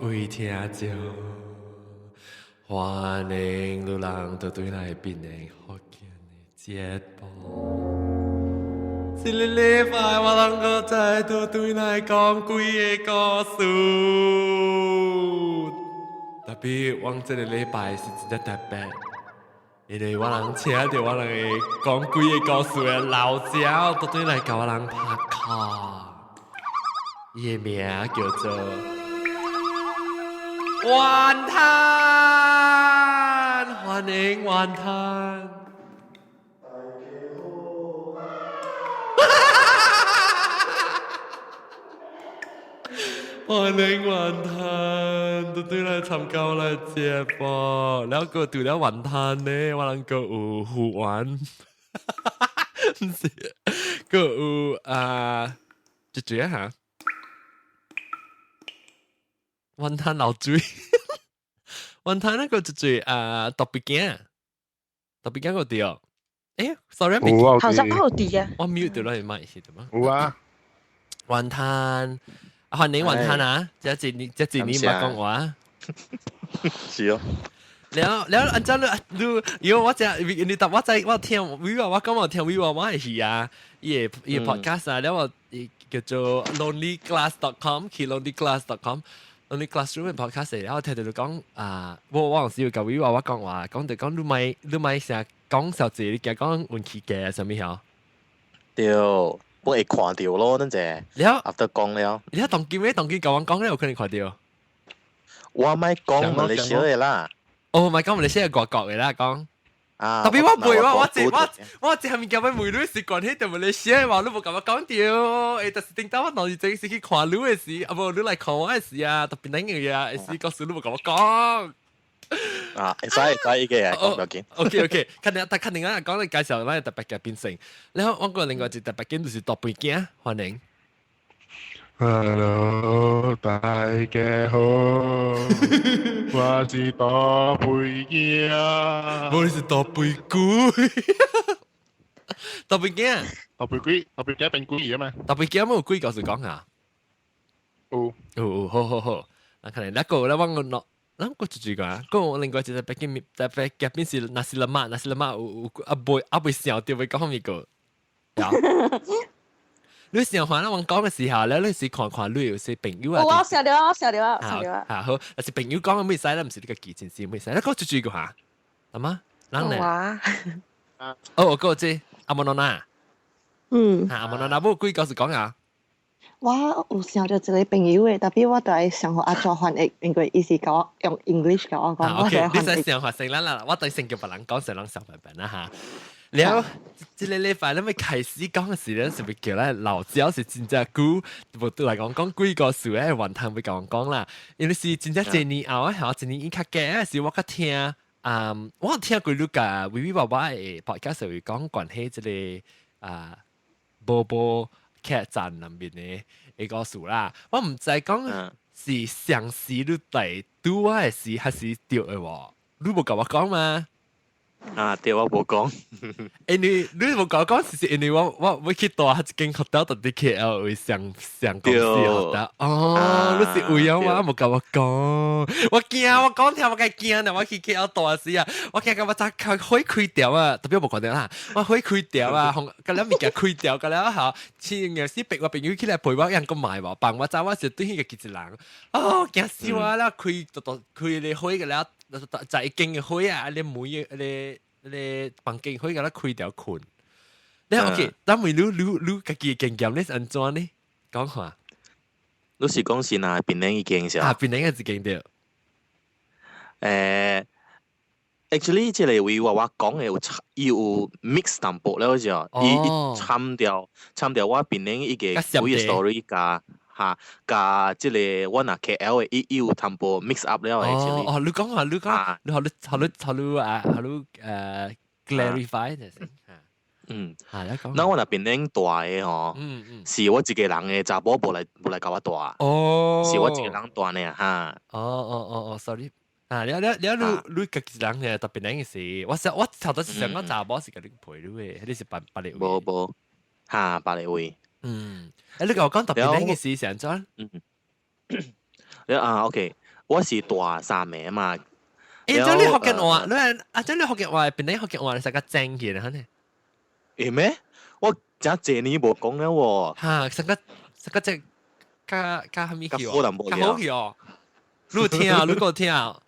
位聽眾，歡迎路人倒轉來檳城福建的節目。這个禮拜我人閣再度轉來講鬼的故事，特別我這个禮拜是真正特別，因為我人請著我人的講鬼的故事的老鳥倒轉來共我人拍卡，伊的名叫做雲吞，歡迎雲吞。歡迎雲吞，倒轉來參加我的節目。了閣除了雲吞呢，我人閣有魚丸，毋是，閣有啊，一水哈，雲吞流水，雲吞那個一水啊，特別鏡，特別鏡個對。欸，sorry，好像有佇啊。我 mute 掉了，麥是點啊？有啊，雲吞。歡迎雲吞啊！這一年這一年冇講話。是哦。了了，按怎你你，因為我這你答我知我聽，我我講我聽我我係去啊，伊個 podcast 啊，了我叫做 lonelyclass.com 去 lonelyclass.com。Lonely Classroom podcast 然後聽到你講啊，我有時有共我我講話，講就講你莫你莫成日講小濟，你驚講運氣假啥物曉？對。我會看著咯，等者。了，after 講了。你當今咩？當今共我講，你有可能看著。我莫講馬來西亞的啦。哦，莫講馬來西亞外國的啦，講。啊。特別我袂我我這我我這下面叫要問你是關係著馬來西亞話，你無共我講著。欸，但是頂當我當時正是去看你的時，啊無你來看我的時啊，特別那個啊，是告訴你無共我講。啊，會使會使，伊個講不要緊。 OK OK，肯定，但肯定啊，講你介紹咱特別嘅變成，然後我個另外一個特別嘅就是大背鏡，歡迎。 Hello，大家好，我是大背鏡。無你是大背鬼。大背鏡。大背鬼，大背鏡變鬼啊嘛。大背鏡有鬼故事講啊？有。有有，好好好，那可能那個咧，我個喏。咱閣一句講，閣另外一個特別嘅特別嘉賓是 nasi lemak，nasi lemak 有有啊未啊未想著欲講物個，你想看咱我講的時候咧，你是看看你有些朋友啊？我想著啊，我想著啊，想著啊。啊好，若是朋友講的袂使咧，毋是你家己真是袂使。你閣一句個哈，阿媽，人咧？哦，閣這阿莫諾娜。哈，阿莫諾娜，無鬼故事講啊。我有想著一个朋友的，特別我就愛想予按怎翻譯，因為伊是共我用 English 共我講，我 OK，你使想法先啦啦，我等先叫別人講，先人想辦法啦哈。了，這个禮拜咱欲開始講的時咧，是欲叫咱老鳥是真正久，無對來講講鬼故事的雲吞欲共我講啦。因為是真正一年後啊，嚇一年伊較加的時，我較聽，嗯，我聽過你共微微娃娃的 podcast 會講關係這个啊，波波客棧內面的一個事啦，我毋知講是上時你第拄我的時還是對的無？你無共我講嗎？啊，對，我無講。因為你無共我講，是因為我我欲去蹛一間 hotel，佇 KL 位上上公司 hotel。哦，你是為咗我無共我講，我驚我講聽我該驚啦，我去 KL 蹛時啊，我驚甲我早開火開掉啊，特別無看著啦，我火開掉啊，佮了物件開掉，佮了後，穿硬是逼我朋友起來陪我，人閣買無，放我走，我是對彼個一人，哦，驚死我啦，開都都開個火佮了，在一間的火啊，你每你你房間火共咱開掉睏。你 OK，咱問你你你家己的經驗你是按怎呢？講看。你是講是哪檳城一間是啊？檳城的一間對。 Actually，這个位我我講的有伊有 mix 淡薄了就，伊伊摻掉摻掉我檳城一个鬼 story 加哈加這个我若 KL 的伊伊有淡薄 mix up 了 actually。哦，你講下，你講，你好你好你好你啊，好你clarify 就是。係啊，講。那我若檳城蹛的吼，是我一个人的查某無來無來共我蹛。是我一個人蹛呢哈。哦哦哦哦，sorry。啊，了了了，你你家己人嘅特別兩件事，我想我頭拄是想講查某是共你陪你的，你是別別个位。無無，哈，別个位。嗯，欸，你共我講特別兩件事是按怎？嗯。了啊，OK，我是大三暝嘛。欸，這你福建話，你啊，這你福建話，本來福建話是較正嘅啦，呢？會咩？我真濟年無講了喎。哈，成個成個這較較蝦米去哦？較好去哦。你有聽啊？你有聽啊？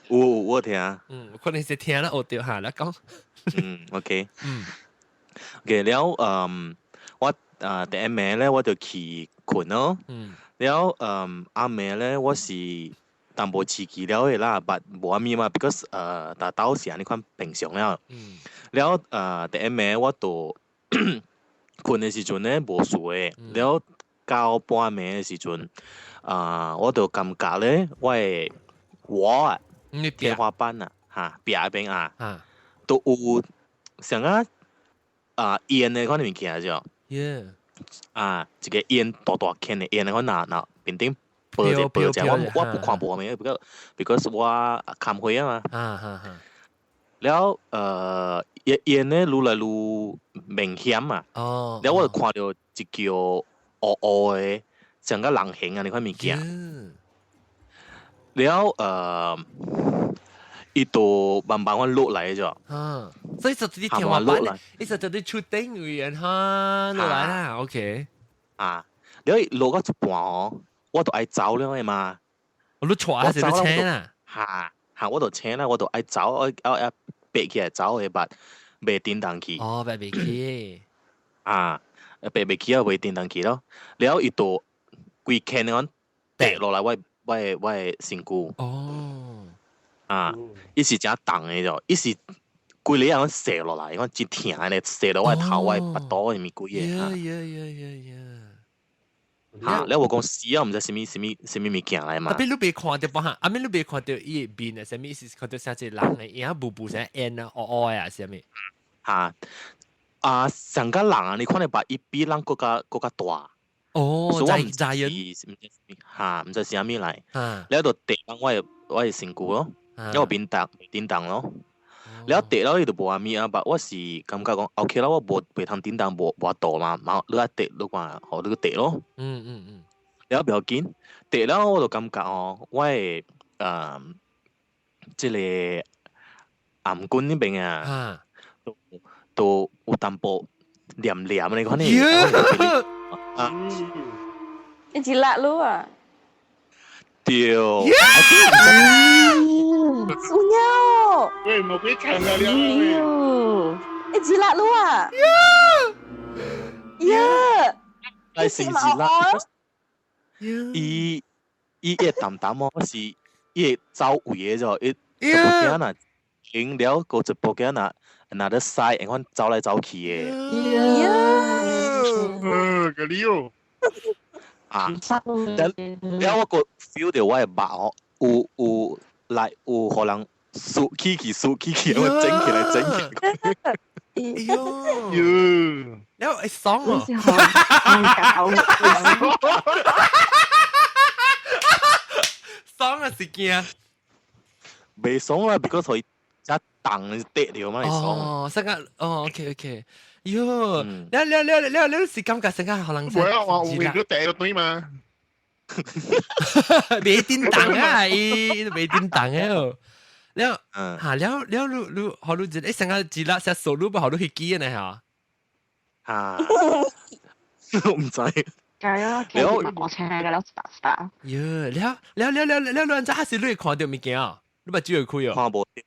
有，我聽。嗯，可能是聽啦，學著下啦講。嗯，OK。嗯。OK，了，嗯，我啊第一暝咧，我就去睏咯。嗯。了，嗯，暗暝咧，我是淡薄刺激了的啦，but 無啥物嘛，because 大到是按呢款平常了。嗯。了，第一暝我就睏的時陣咧無事的，了到半暝的時陣，啊，我就感覺咧，我的我啊，天花板啊，哈，壁邊啊，都有像啊啊煙的款物件啫。 啊，一個煙大大圈的煙的款若若面頂報者報者，我不看無咩，because 我看花啊嘛。了，煙煙咧愈來愈明顯嘛。了，我就看著一叫烏烏的，像個人形啊，呢款物件。了，伊就慢慢阮落來咗。啊，所以就啲天花板，伊就啲出頂位哈落來啦，OK。啊，了伊落到一半哦，我就愛走了的嘛。我都坐還是你請啊？哈哈，我就請啦，我就愛走，愛愛爬起來走的，but 袂叮當去。哦，爬袂起。啊，爬袂起啊，袂叮當去咯。了伊就規圈的阮跌落來我我的身軀。哦。啊，伊是誠重的就，伊是規个人踅落來，我真疼咧，踅落我的頭、我的腹肚，啥物鬼的。呀呀呀呀呀！哈，了我講死啊，毋知啥物啥物啥物物件來嘛。特別你袂看著，哈，阿咪你袂看著伊的面啊，啥物意思？看著啥一個人的影，霧霧啥煙啊，烏烏的啊，啥物？哈，啊，上個人啊，你看你把伊比人閣較閣較大。哦，在在人。哈，毋知啥物來。了就跌到我的身軀咯，了我變動叮當咯。了跌了伊就無啥物啊，but 我是感覺講 OK 啦，我無袂通叮當無無法度嘛，嘛你愛跌你看，予你跌咯。了不要緊，跌了我就感覺哦，我的這個頷頸那邊啊，都有淡薄黏黏的款呢。啊！一直辣咯啊！對。有鳥。喂，冇鬼聽啊你！一直辣咯啊！呀！係是是辣。伊伊會淡淡哦，是伊會走位的啫，伊一部鏡若停了，閣一部鏡若 another side，會走來走去的。個你哦。啊！了了，我閣 feel 著我的肉哦，有有來有予人豎起去，豎起去，我整起來，整起來。哎喲！了會爽哦！爽啊是驚？袂爽啦，because 伊才重跌著嘛會爽。哦，成個哦，OK OK。喲，了了了了了是感覺成個可能。唔會啊，我會都跌到對嘛。袂叮當啊，伊袂叮當啊。了，嚇了了，你你好你一個成個一粒隻手，你不好你去記呢嚇？嚇，我毋知。係啊，我請個了打打。喲，了了了了了，你按怎還是你會看著物件啊？你目睭會開哦？看無著，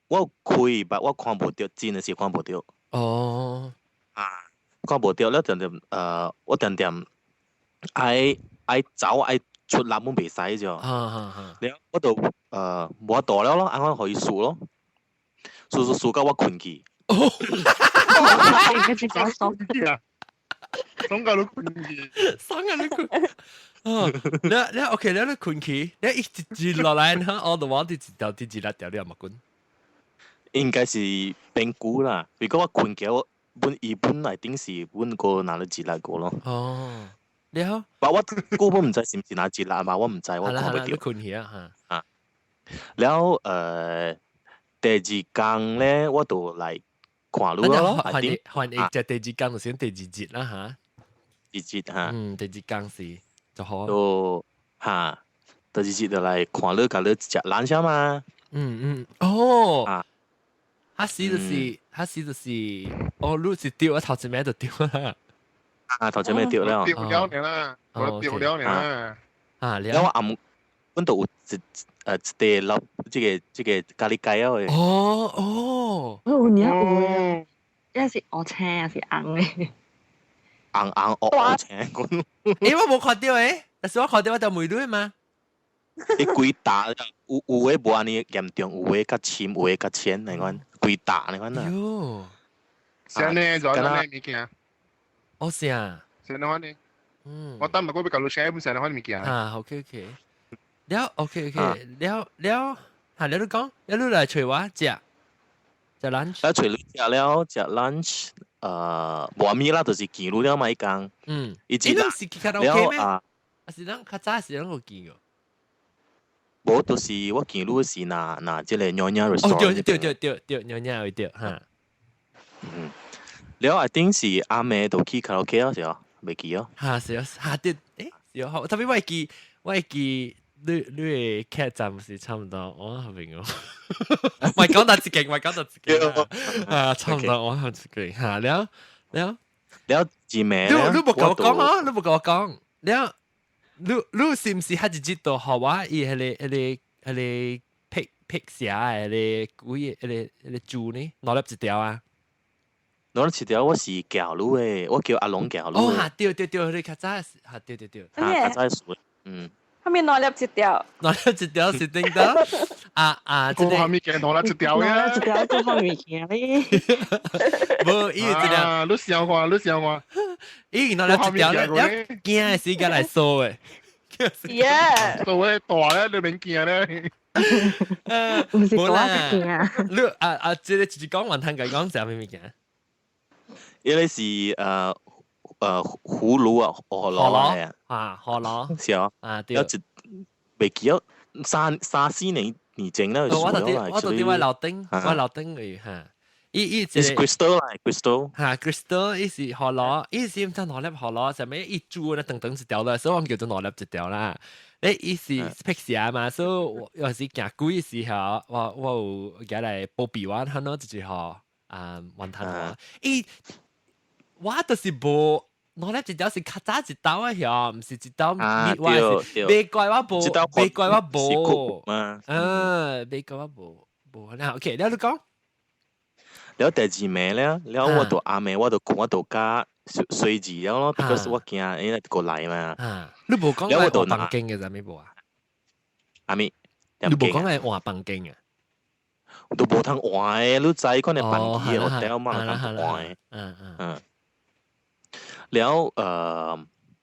我開，但我看無著，真的是看無著。哦，啊，看無著了，定定我定定愛愛走愛出力，阮袂使啫。了，我就無法度了咯，按怎予伊輸咯，輸輸輸到我睏去。哦，爽到你睏去，爽到你睏。哦，了了 OK，了你睏去，了一直落來，哈，我就往啲一條啲一粒條了嘛滾。應該是變久啦，如果我睏起，我本伊本來頂是阮個拿了一粒個咯。哦，了，但我久本毋知是毋是拿一粒嘛，我毋知，我看袂著。睏去啊，啊，了第二工咧，我就來看你咯。換換一隻第二工就先第二節啦嚇。第二節嚇。嗯，第二工是就好。都嚇，第二日就來看你，共你食 lunch 嘛。嗯嗯，哦，啊，彼時就是，彼時就是，哦，你是對，我頭一暝就對啦。啊，頭一暝對了。對了呢啦，我對了呢啦。啊，了我暗，阮都有一塊老這個咖喱雞啊。哦哦，哦，你有啊？一是烏青，還是紅的？紅紅烏烏青。欸，我無看著欸，但是我看著我就問你嘛。你規打有有的無按呢嚴重，有的較深，有的較淺，那款規打那款啊。喲，啥呢？做啥呢物件？哦是啊。啥呢款呢？嗯。我等下我欲共你 share 本啥呢款物件。啊，OK OK。了 OK OK，了了，哈，了你講，了你來揣我食食 lunch。來揣你食了食 lunch，無物啦，就是見你了嘛，伊講。伊一是去卡拉 OK 咩？啊，是咱較早是咱有見過。無，就是我見你是拿拿這個 Nyonya restaurant。哦，對對對對對，Nyonya 會對哈。嗯，了 I think 是阿妹都去卡拉 OK 啊，是哦，袂記哦。哈，是啊，哈對，欸，是哦，特別我會記，你的劇站是差不多，我後邊哦。唔係講到自己，唔係講到自己啊，差不多我後自己哈，了了了，一暝。你無共我講啊，你無共我講，了。你是毋是彼一日就予我伊彼個劈劈蛇的彼個鬼的彼個豬呢？兩粒一條啊？兩粒一條我是叫你的，我叫阿龍叫你。哦，哈對對對，你較早哈對對對，哈較早說，嗯。後面兩粒一條？兩粒一條是頂到啊啊！這個物件兩粒一條呀？兩粒一條做啥物件咧？無，伊這個，你想看，你想看，伊兩粒一條咧，驚的時間來掃的。 Yeah，掃的大咧，你免驚咧。毋是大驚。你啊啊，這個就是講雲吞雞講啥物物件？伊個是葫蘆啊，葫蘆啊，啊，葫蘆，是啊，啊對。一袂記得三三四年年前咧，我到底我樓頂，我樓頂去嚇。伊伊一個 crystal 啦，crystal 嚇 crystal，伊是葫蘆，伊是毋知兩粒葫蘆，啥物伊煮那長長一條啦，所以我叫做兩粒一條啦。誒，伊是辟邪嘛，所以我有時行鬼的時候，我有舉來保庇我，可能就是吼啊雲吞我。伊我就是無兩粒一條是較早一道的曉，毋是一道物，我是袂怪我無，袂怪我無，嗯，袂怪我無無。那 OK，了你講。了第二暝咧，了我就暗暝我就困，我就較隨時了咯，because 我驚伊過來嘛。啊，你無講來換房間嘅啥物無啊？阿咪，你無講來換房間啊？都無通換的，你知可能房間我掉嘛，通換的。嗯嗯嗯。了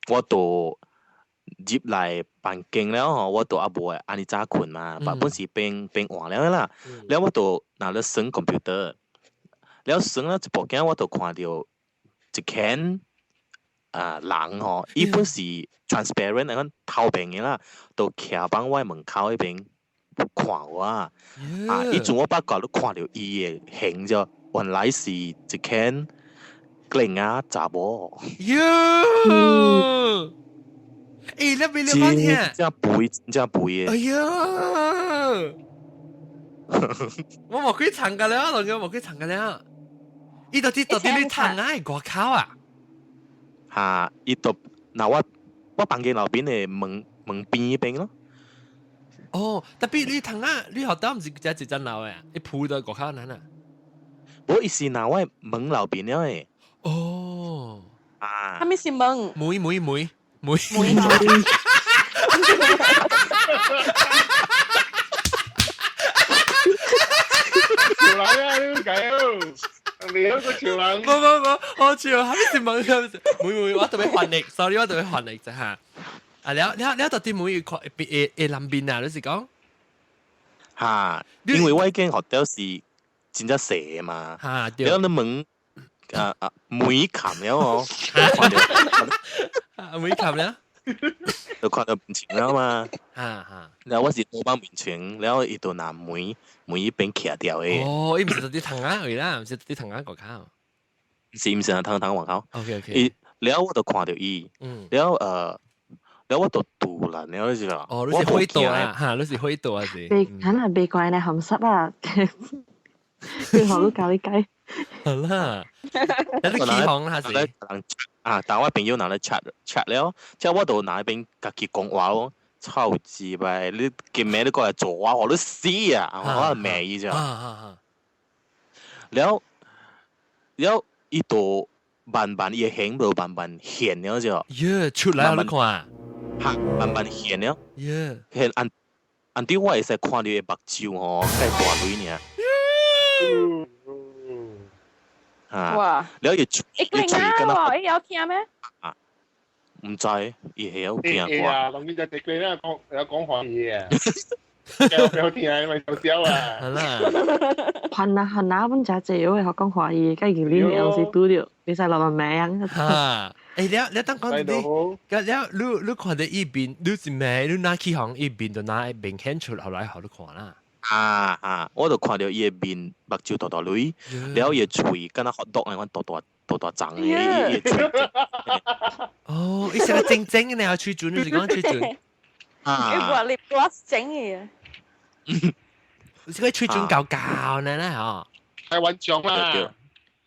我就入來房間了吼，我就猶無按呢早睏嘛，本是變變換了啦。了我就拿咧耍 computer。了耍了一部鏡，我就看著一間啊人吼，伊本是 transparent 那款透明的啦，就徛佇我門口彼邊看我啊，伊陣我發覺都看著伊的形就原來是一間靚仔查某。喲！欸，你邊你講聽？真肥，真肥的。哎呀！我無幾層噶了，同我無幾層噶了。伊到底你窗仔外口啊？嚇！伊就嗱我房間樓邊的門邊彼邊咯。哦，特別你窗仔，你學校毋是只一層樓的，伊鋪到外口哪啊？無，伊是嗱我門樓邊了的。哦。啊。啥物是門？門門門門。門。潮人啊！你計哦，你一個潮人。無無無，好笑，啥物是門？門門，我特別翻譯，sorry，我特別翻譯啫嚇。啊，了了了，到底門會會會南邊啊？你是講？嚇，因為我間 hotel 是真正細嘛。嚇，對。了你門啊啊門冚了哦，啊門冚了。就看著面前了嘛。哈哈。然後我是倒放面前，然後伊就拿門門彼邊徛掉的。哦，伊毋是佇窗仔位啦，毋是佇窗仔外口。是毋是窗窗外口？OK OK。伊，然後我就看著伊，然後了我就賭爛了，你知啦。哦，你是火刀啊？嚇，你是火刀啊？是。被可能被怪你鹹濕啊！最後都教你計。好啦，有啲起哄啦，是。啊，但我朋友拿來 chat chat 了，即係我就拿邊家己講話咯。臭雞掰！你今暝你過來做我，我都死啊！我罵伊啫。了了，伊就慢慢伊顯就慢慢現了就。耶，出來你看。嚇，慢慢現了。耶，現按按啲我會使看你的目睭吼，蓋大鐳爾。啊！哇！了伊嘴，伊嘴敢若，伊有聽咩？啊，毋知，伊會曉聽歌。啊，當然就直你啦，講有講華語啊，有有聽啊，咪笑笑啊。好啦，番啊番啊，本真濟會學講華語，佮伊你有時拄著，你使落個名。哈！欸，了了當講你，了你你看到伊面，你是咩？你哪去行伊面就哪明顯出來，後來予你看啦。啊啊！我就看著伊的面目睭大大鐳，了伊的喙敢若 hot dog 按款大大大大長的，伊的喙。哦，伊是個正正的呢，喙唇，你是講喙唇？啊！伊無 lip gloss 整的。是個喙唇厚厚呢咧嗬。係揾獎啦。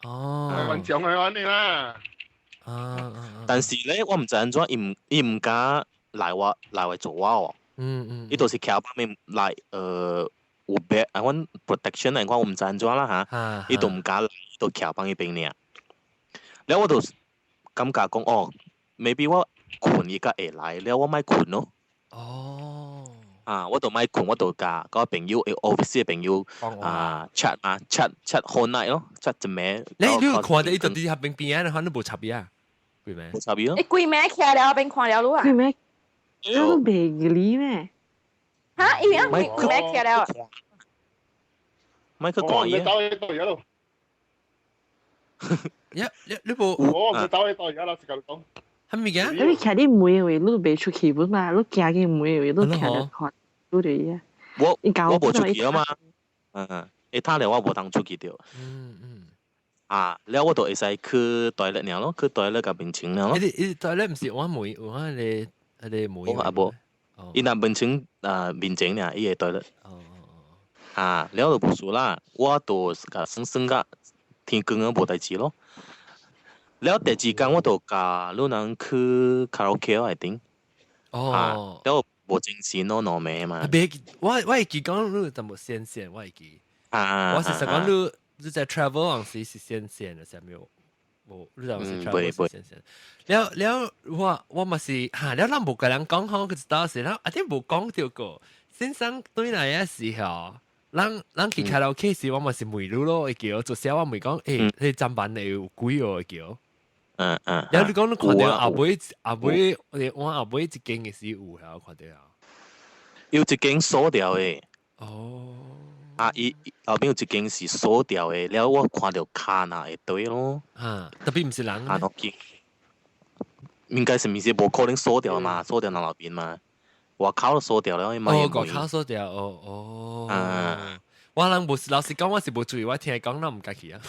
哦。係揾獎去揾你啦。啊！但是咧，我毋知按怎，伊毋伊毋敢來我來我做我哦。伊就是徛旁邊來，有別啊，阮 protection 來講，我毋知按怎啦嚇。伊都毋敢來，伊就徛放伊邊爾。了我就感覺講哦，maybe 我睏伊較會來，了我莫睏咯。哦。啊，我就莫睏，我就共我朋友，office 的朋友啊 chat 啊 chat chat whole night 咯，chat 一暝。你你有看著伊就佇彼邊邊仔，你無插伊啊？規暝。無插伊咯。伊規暝徛了邊看了你啊？規暝，你都袂記哩咩？嚇！伊啊規暝徛了。莫去看伊。我走去到而家咯。你你你無？我唔走去到而家啦，時間講。係咪嘅？你徛佇門的位，你都袂出去本嘛？你行去門的位，你徛著看，拄著伊啊。我我無出去啊嘛。嗯，伊他了我無通出去著。啊，了我就會使去 toilet 爾咯，去 toilet 共面穿了咯。伊伊 toilet 毋是我門，有我個彼個門。啊無，伊若面穿啊面前爾，伊個 toilet。啊，了就無事啦，我就共算算甲天光啊無代誌咯。了第二工我就共女人去卡拉 OK 內頂。哦。了無精神咯，兩暝嘛。別，我我會記講你淡薄纖纖，我會記。啊。我是實講你你在 travel 陣時是纖纖的，啥物？無，你陣時 travel 是纖纖。了了，我我嘛是哈，了咱無共人講好，佢知道是，咱阿啲無講著過。先生對來的時候，咱咱去卡拉 OK 時，我嘛是問你咯，會記做啥我問講，欸，彼砧板會有鬼哦，會記。了你講你看著後尾後尾，我後尾一間的時有遐看著啊。有一間鎖掉的。哦。啊！伊後邊有一間是鎖掉的，了我看著跤若會對咯。啊，特別毋是人。啊，應該是毋是無可能鎖掉嘛？鎖掉人後邊嘛？外口都鎖掉了，伊嘛。哦，外口鎖掉，哦哦。啊！我人無老實講，我是無注意，我聽伊講，咱毋敢去啊。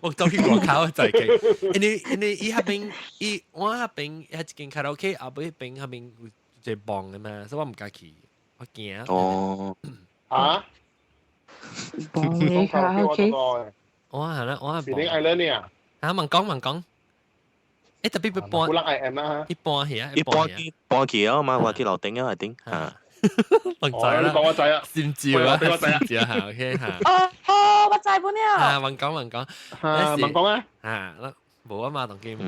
我走去外口再去，因為因為伊彼邊伊我彼邊彼一間卡拉 OK 後尾邊彼邊有一個墓的嘛，所以我毋敢去，我驚。哦。啊？墓的卡拉 OK。我係啦，我係。是你 island 啊？啊，問講問講。欸，特別要搬。有人愛 M 啊。一搬去啊，一搬去搬去啊嘛，我去樓頂啊，係頂啊。我知啦，你講我知啊，心照啊，俾我知啊，心照嚇，OK 嚇。哦哦，我知本了。啊，問講問講，啊，問講啊。啊，無啊嘛，當今。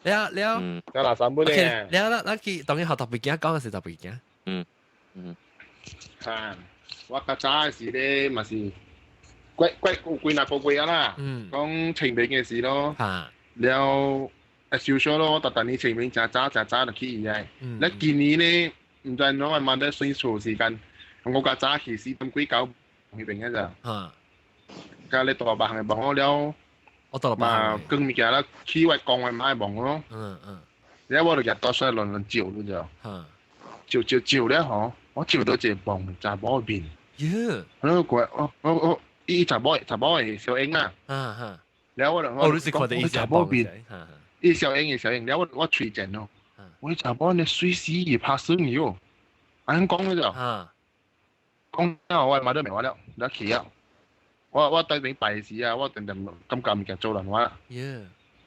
了了，有嗱三本咧。了了，咱去當今學特別驚講的是特別驚。嚇，我較早時咧嘛是幾幾幾若個月啊啦，講清明的時咯。了，啊，小說咯，逐逐年清明誠早誠早就去伊個。咧今年咧，毋知怎我問得算錯時間，我較早去4點幾九彼邊個咋。佮咧大別項的墓好了，嘛扛物件啦，去我講我媽的墓咯。了我就舉刀出來亂亂照你知。照照照了吼，我照到一個墓查某的面。耶！我講我我我伊查某查某的小英啊。了我就哦，你是看著伊查某面。伊小英伊小英，了我我喙賤咯。我查某你隨時會拍死你哦，按講嘅就，講了我媽都未話了，你去啊！我對面拜時啊，我定定感覺物件做人話。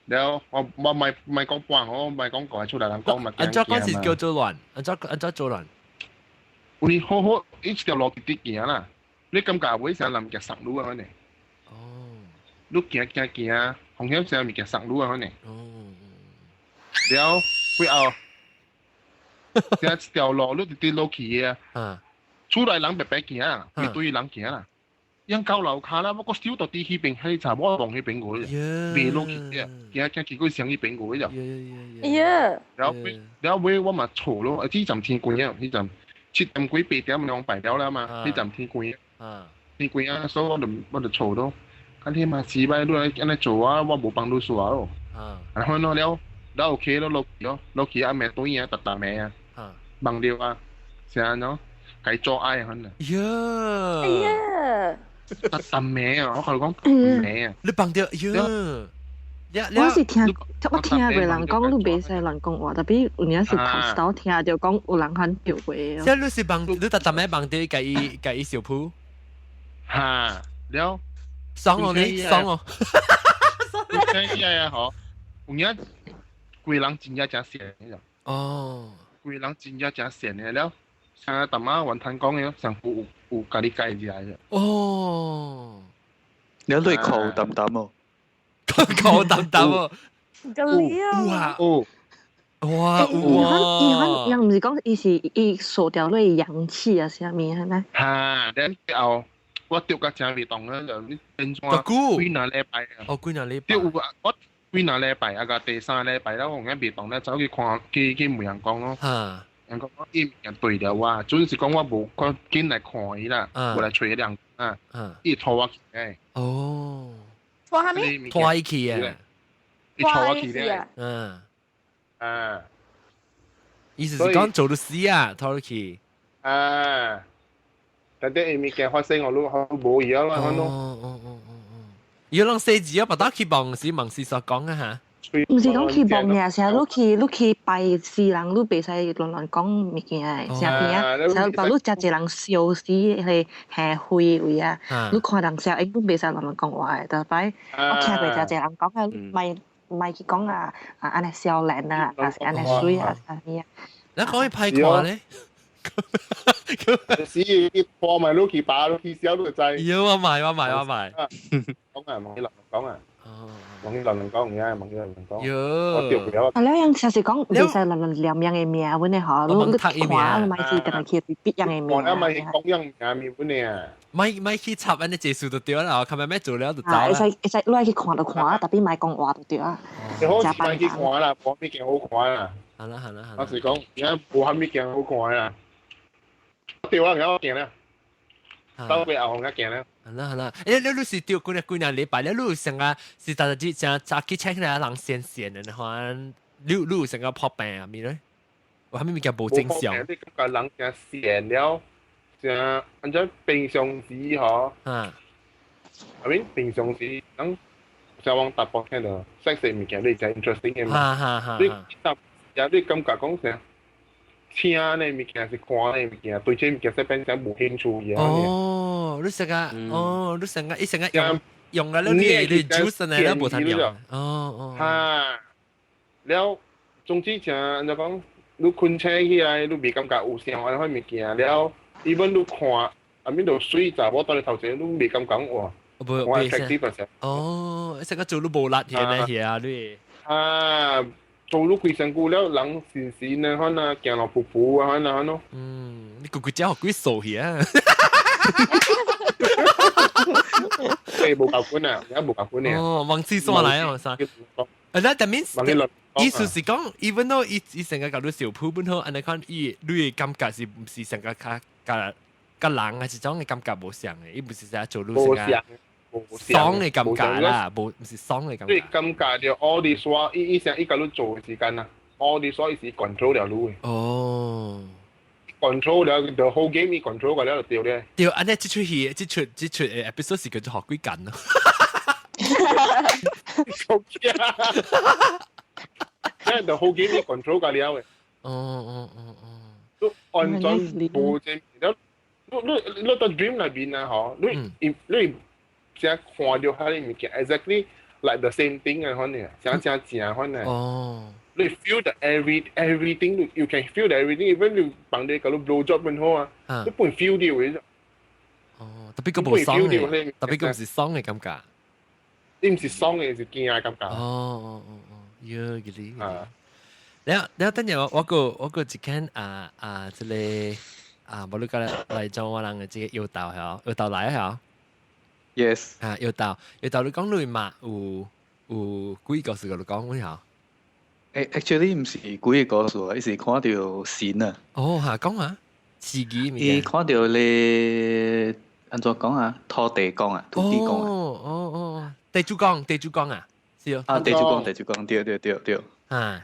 了我咪講半，我咪講講出來人講嘛。按怎講是叫做亂？按怎做亂？你好好一條路直直行啦，你感覺會成人物件上路啊？可能。哦。你行行行，風險成物件上路啊？可能。哦。了過後，這一條路你直直落去的啊。厝內人白白行啊，一堆人行啦。樣到樓跤啦，我個手就佇彼邊，彼查某望彼邊過，袂落去的，行行去過上彼邊過就。了尾了尾我嘛錯咯，這陣天光啊，彼陣7點幾8點兩敗了啦嘛，彼陣天光，天光啊，所以我就錯咯。啊你嘛是擺你來按呢做啊，我無幫你說咯。然後咯了了 OK 咯落去咯，落去啊暝對啊，逐逐暝啊，望著啊，是按怎？該做愛可能。呀！哎呀！逐逐暝啊，我共你講暝啊。你放著呀！我是聽，我聽過人講，你袂使亂講話，特別有影是頭頭聽著講有人喊叫話。即係你是放，你逐逐暝放著共伊小鋪。哈，了。爽哦你，爽哦。聽起來啊，嗬，有影規人真正誠善的。哦。規人真正誠善的了。像阿淡仔雲吞講的，上有共你解一下的。哦。你對口淡淡哦。口淡淡哦。哇！哦。哇！伊款伊毋是講伊是伊掃掉你陽氣啊，啥物係咪？哈，然後我著甲誠袂動啊，就你變怎？幾若禮拜啊？哦，幾若禮拜。著有啊，我幾若禮拜啊個第三禮拜了，我有影袂動咧，走去看去去問人講咯。人講伊物件對了我，準是講我無看緊來看伊啦，無來揣人啊，伊拖我去誒。哦。拖啥物？拖伊去啊！伊拖我去咧。嗯。啊。意思是講做律師啊，拖去。啊。但啲物件發生我都好無伊啊啦，哦哦哦哦哦。伊攏細字啊，別打去望時望時所講啊嚇。毋是講去望爾，成日你去拜死人，你袂使亂亂講物件的，成邊啊，成日把你食一人燒死，彼個下灰位啊，你看人成日根本袂使亂亂講話的，逐擺我聽過誠濟人講啊，莫莫去講啊啊按呢少年啊，啊是按呢媠啊啥物啊。你講伊歹看咧？死伊破埋你去拔，你去燒你就知。妖我買我買我買。講啊，望伊亂講啊。望伊亂亂講，唔啱，望伊亂亂講。喲。我掉不了。啊，了樣就是講袂使亂亂念人的名，阮的吼，你看，你莫去特別去逼人的名。我莫去講人名阮的啊。莫莫去插按呢技術就對啦，看咪咩做了就走啦。會使會使，你愛去看就看，特別莫講話就對啊。你好，莫去看啦，無物件好看啦。好啦好啦好啦。我是講，而家無啥物件好看啦。對啊，我行啦。到尾後我行啦。好啦好啦，欸，你是對幾幾若禮拜，你有成個是逐日成早起請起來人閒閒的話，你有成個破病啊？咪咧？有啥物物件無正常？你感覺人誠閒了，誠按怎平常時吼？啊。 I mean 平常時人上網淡薄聽到細細物件，你真 interesting 的嘛？哈哈哈！你你感覺講啥？聽的物件是看的物件，對這物件說變成無興趣樣。哦，你成個哦，你成個伊成個用用了你 juice 呢，你無通用。哦哦。哈，了，總之像按怎講，你睏醒起來，你袂感覺有啥按款物件，了，even 你看，啊面度媠查某佇你頭前，你袂感覺哇，無我 attractive 哦，成個做你無力去呢去啊你。啊。做你規身軀了，人時時呢，可能行路噗噗啊，可能咯。嗯，你規規隻學幾傻去啊？欸，無夠款啊，而家無夠款啊。哦，往廁所來啊，我啥？啊，那但面意思是講，even though 伊伊成個共你相撲本好，按呢看伊你的感覺是毋是成個較較較人還是種的感覺無相的？伊毋是啥做你成個爽的感覺啦，無毋是爽的感覺。你感覺就 all this while 伊伊成伊共你做的時間啊，all this while 伊是 control 了你的。哦。 control 了 the whole game 伊 control 過了就對咧。對，按呢這齣戲，這齣的 episode 是叫做學幾緊咯。好驚！因為 the whole game 伊 control 過了的。哦哦哦哦，你按裝無這，你你你到 dream 內面啊，嗬，你你正看到彼个物件，exactly like the same thing 啊，可能，正正正可能。你 feel the everything, you can feel the everything, even 你幫你共你 blow job 本好啊，你本 feel 到嘅。哦，特別個無爽嘅，特別個毋是爽嘅感覺。你毋是爽嘅，是驚嘅感覺。哦哦哦哦，喲，記得。啊。了了，等陣我閣一間啊啊，這个啊，無你過來來做我人嘅這個搖豆係搖豆來係？Yes。啊，搖豆搖豆，你講你嘛有有幾個事個你講咩嚇？誒，actually 毋是幾個故事啊，伊是看著神啊。哦，嚇，講啊，刺激物伊看著咧，按怎講啊？土地公啊，土地公啊。哦哦哦，地主公，地主公啊，是哦。啊，地主公，地主公，對對對對。啊。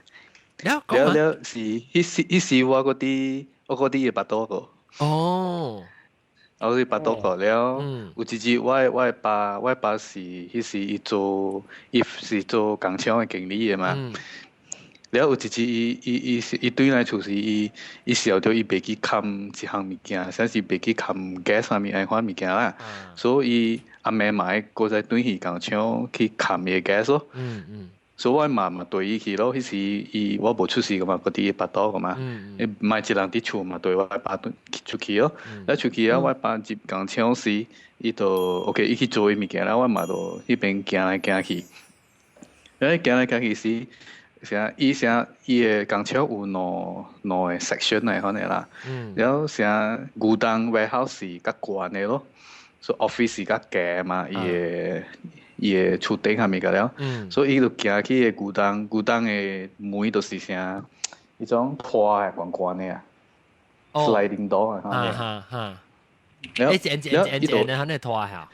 了了了是，彼時彼時我閣佇伊腹肚個。我佇腹肚個了，有一日我的爸是彼時伊是做工廠的經理的嘛。了有一日伊轉來厝時，伊想著伊袂記崁一項物件，啥是袂記崁 gas 啥物按款物件啦。所以暗暝嘛愛閣再轉去工廠去崁伊个 gas 咯。所以我媽嘛綴伊去咯，彼時伊我無出世個嘛，閣佇伊腹肚個嘛，伊莫一人佇厝嘛，綴我爸出去咯。了出去啊，我爸入工廠時，伊就 OK，伊去做伊物件啦，我媽就彼邊行來行去。了行來行去時，啥伊啥伊的工廠有兩個 section 來款的啦。了啥牛頓 warehouse 是較懸的咯，所以 office 是較低嘛，伊的厝頂下面個了，所以伊就行去个牛頓，牛頓的門就是啥，彼種拖的懸懸的啊，sliding door 啊，哈哈，了，一按按按按，按呢拖下，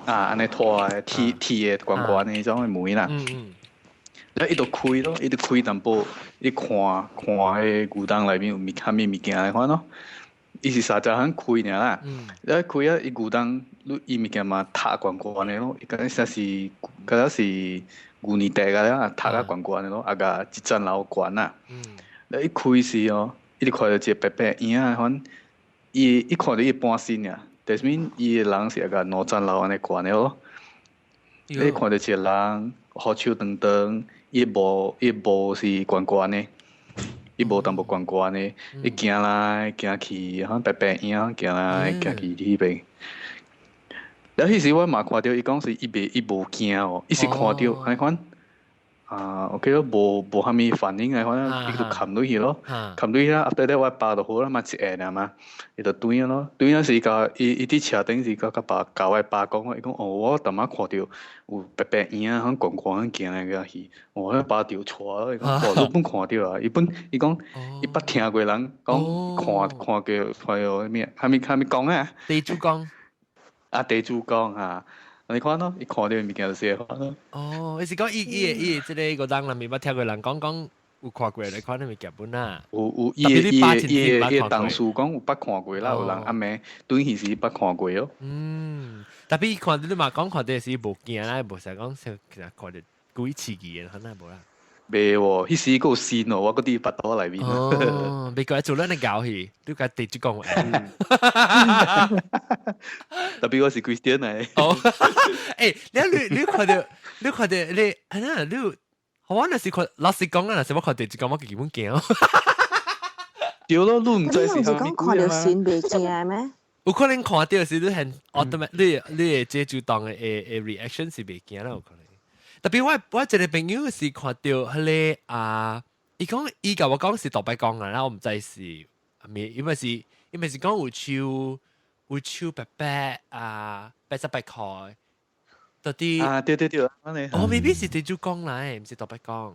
啊，按呢拖的鐵鐵的懸懸的彼種的門啦，了伊就開咯，伊就開淡薄，伊看看彼個牛頓內面有物啥物物件來款咯。伊是三只漢開爾啦，了開啊，伊牛頓，伊物件嘛塌懸懸的咯，伊敢若是敢若是牛奶袋個了，塌甲懸懸的咯，啊共一層樓懸啊。了伊開時哦，伊就看著一个白白影仔款，伊看著伊半身爾，就是伊的人是啊共兩層樓按呢懸的咯。你看著一个人，胡鬚長長，伊毛是懸懸的。伊無淡薄懸懸的，伊行來行去，好白白影行來行去彼邊。了彼時我嘛看著伊講是伊袂伊無驚哦，伊是看著按呢款，啊，OK 咯，無啥物反應來款，伊就崁落去咯，崁落去啦，後底我爸就好啦嘛，一下爾嘛，伊就轉咯，轉了時共伊伊佇車頂時共共爸共我爸講，伊講哦，我淡仔看著有白白影響懸懸行來行去，我爸就錯，伊講哦，你本看著啊，伊本伊講伊捌聽過人講看看過看著啥物啥物啥物講啊？地主公。啊，地主公啊，你看咯，伊看著物件就是看咯。哦，伊是講伊伊伊這个個人內面捌聽過人講講有看過，你看那物件本啊。有有，伊的同事講有捌看過啦，有人暗暝轉去時捌看過哦。嗯，特別看你嘛講看著是無驚啦，無是講其實看著鬼刺激的，可能無啦。袂喎，彼時閣有神哦，我閣佇腹肚內面。哦，袂過做咱的搞去，你共地主講話。特別我是 Christian 來。哦，欸，你看著你，啊那你，我若是看，老實講啊，若是我看地主講，我基本驚。對咯，你毋知是啥物講看著神袂驚咩？有可能看著是你很 automatic，你會這主動的 reaction 是袂驚啦，有可能。特別我一個朋友是看著彼个啊，伊講伊共我講是杜拜講啊，然後我毋知是咩，因為是講有手白白啊，白色白塊，到底啊對對對，哦，maybe 是地主公來，毋是杜拜講。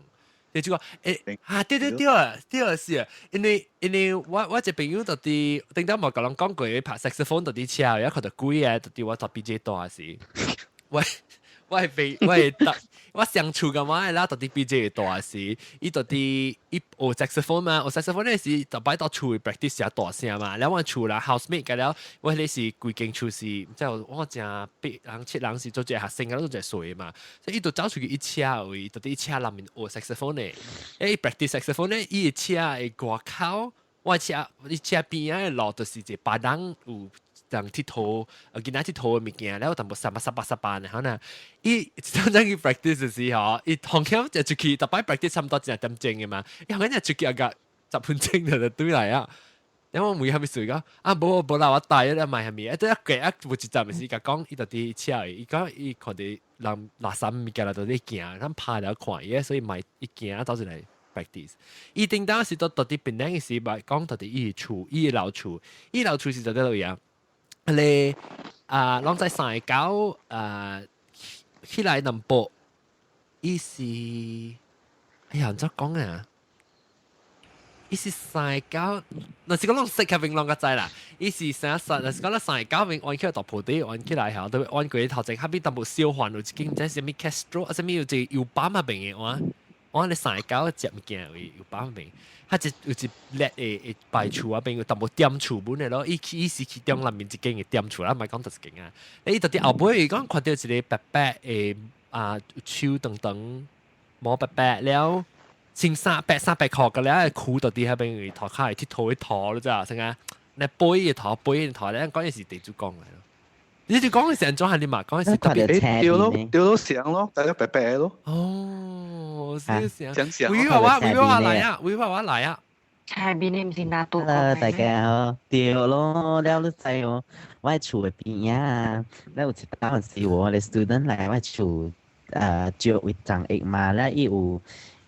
地主講，欸，啊對對對啊，對是，因為我一個朋友到底頂當無共人講過，拍 saxophone 到底車，也看著鬼啊，到底我搭 BJ 大時，喂。我係被我係得我相處嘅話啦，到底比這個大時，伊到底伊學 saxophone 嘛，學 saxophone 嗰時就擺到厝 practice 也大聲嘛，了我厝啦 housemate 嘅了，我迄時規間厝是即係我成八人七人是做一個學生，個做一個細嘛，所以伊就走出去一車位，到底一車內面學 saxophone 嘅，伊 practice saxophone 咧，伊的車的外口，我車伊車邊仔的路就是一個別人有人𨑨迌，囡仔𨑨迌的物件，了淡薄三八三八三八的，可能伊當陣去 practice 的時候，伊同巧就出去，逐擺 practice 差不多一點鐘的嘛，伊後日出去一個10分鐘就對來啊。因為我問啥物事講，啊無無啦，我帶了買啥物，啊，這一過啊，有一站是共講，伊就佇車，伊講伊看著人垃圾物件啦，就佇行，咱拍了看伊，所以買伊行走進來 practice。伊頂當時都到佇檳城的時，嘛講到佇伊的厝，伊的老厝，伊老厝是在佗位啊？咧啊，攏在三九啊，起來南部，伊是，哎呀，按怎講啊？伊是三九，若是講攏識較邊攏較知啦。伊是啥啥？若是講咱三九邊按起來大埔地按起來吼，都按過頭前，較邊淡薄小環有一間毋知啥物 Castro 啊，啥物有一個油板仔邊的，我我咧三九食物件位油板邊，較一有一列的的擺厝啊邊有淡薄店厝本的咯。伊去伊是其中內面一間的店厝啦，毋係講佗一間啊。伊到佇後尾伊講看著一個白白的啊手長長毛白白了。穿衫白衫白褲個了，褲到佇彼邊塗跤會𨑨迌去塗你知影？啥啊？你背的塗背的塗咧，講的是地主公來咯。你就講的是按怎你嘛？講的是特別對咯，對咯，像咯，大家白白咯。哦，是像。像。維娃娃，維娃娃來啊！維娃娃來啊！下邊的毋是拿刀。 Hello，大家好。對咯，了你知哦，我佇厝的邊啊，了有一當時我的 student 來我厝，借胃腸液嘛，了伊有。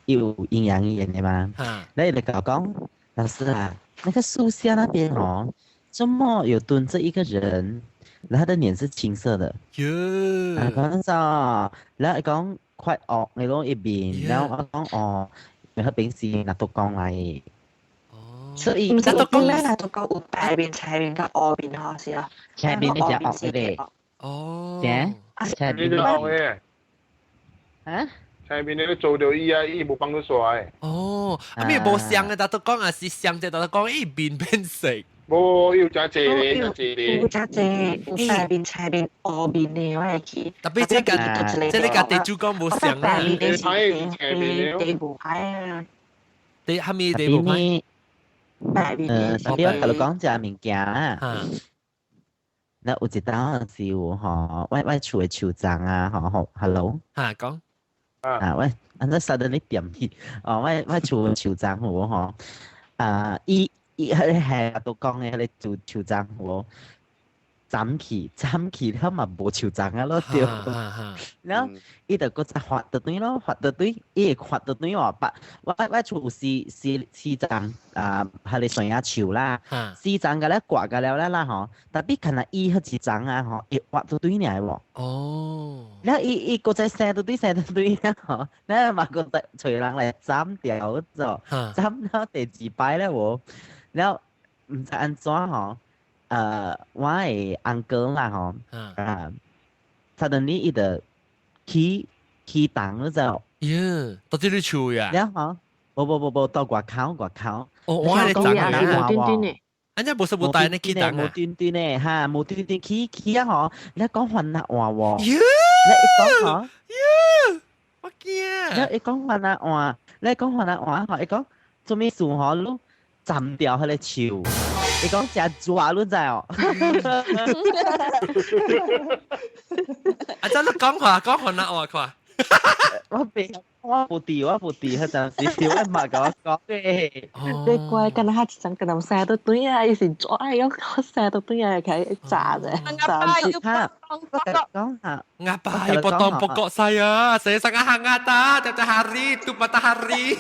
有陰陽眼的嘛？那伊就共講，老師啊，那個樹下那邊哦，怎麼有蹲着一個人？然後他的臉是青色的。喲，啊，講啥？然後伊講快惡你攏一邊，然後我講哦，那邊是拿督公來。哦。所以毋是講咧，拿督公有白面、青面佮烏面吼，是啊。青面那隻惡的。哦。啥？青面惡的。啊？前面你都做到伊啊，伊無幫到煞的。哦，啊咩無像的，但都講啊是像者，但都講伊面變色。無，有誠濟咧，誠濟咧。有誠濟，有白面、青面、烏面的，我會記。特別這個，這個佮地主講無像啊。白面的是地無歹啊。地蝦米地無歹？白面的。特別我共你講一個物件啊。那有一當時有吼，我厝的樹欉啊，吼吼，hello。哈，講。啊，喂，按怎 suddenly 點去？哦，我厝樹欉有吼，啊，伊伊彼個係都講的彼個樹樹欉有，斬去斬去了嘛無樹欉啊咯對。了伊就閣再發倒轉咯，發倒轉，伊會發倒轉哦，把我厝有四四四層啊，彼個山仔樹啦，四層個咧割個了啦吼，tapi 可能伊彼一層啊吼，會挖倒轉爾無。哦。了伊伊閣再生倒轉生倒轉了吼，了嘛閣再揣人來斬掉咗，斬了第二擺了無，了毋知按怎吼。我的 uncle 啦吼，啊，suddenly 伊就起起動了就，耶，到這裡厝呀？了吼，無無無無到外口外口。哦，我係你啊，無端端的。按怎無說無帶你起動啊？無端端的哈，無端端起起啊吼，你講番仔話喎。耶！你一講吼，耶！我驚。你一講番仔話，你講番仔話吼，伊講做咩事吼？你斬掉彼個樹。你講食蛇，你知哦？啊！真你講話講番仔話看。我別，我無佇，我無佇，彼陣時我媽共我講的。你乖，敢若彼一層敢若生倒轉啊，伊是蛇樣生倒轉啊，開始炸者。阿爸要講下。阿爸要potong pokok saya, saya sangat hangat ah, tiap hari itu matahari.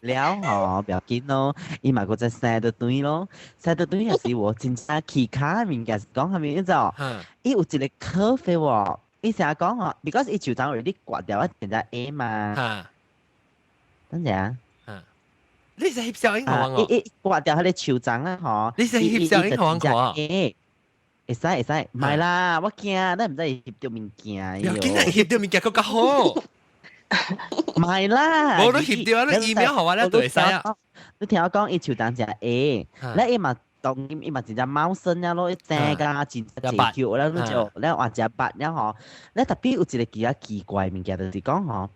了吼，不要緊咯，伊嘛閣再生倒轉咯，生倒轉也是我真正起跤物件是講啥物，你知哦？伊有一個 curve 的喎，伊成日講哦，because 伊樹欉有啲割掉啊，變成 A 嘛。等陣啊。你是翕相影看伊伊割掉彼個樹欉啊，吼。你是翕相影看看。 A。會使會使，唔係啦，我驚，你毋知翕著物件。要緊係翕著物件閣較好。唔係啦，無你翕著啊，你 email 予我咧就會使啊。你聽我講，伊樹叢誠矮，咧伊嘛當伊嘛真正茂盛啊咯，伊生甲真正濟球，咧你就咧話誠捌了吼。咧特別有一個比較奇怪物件，就是講吼，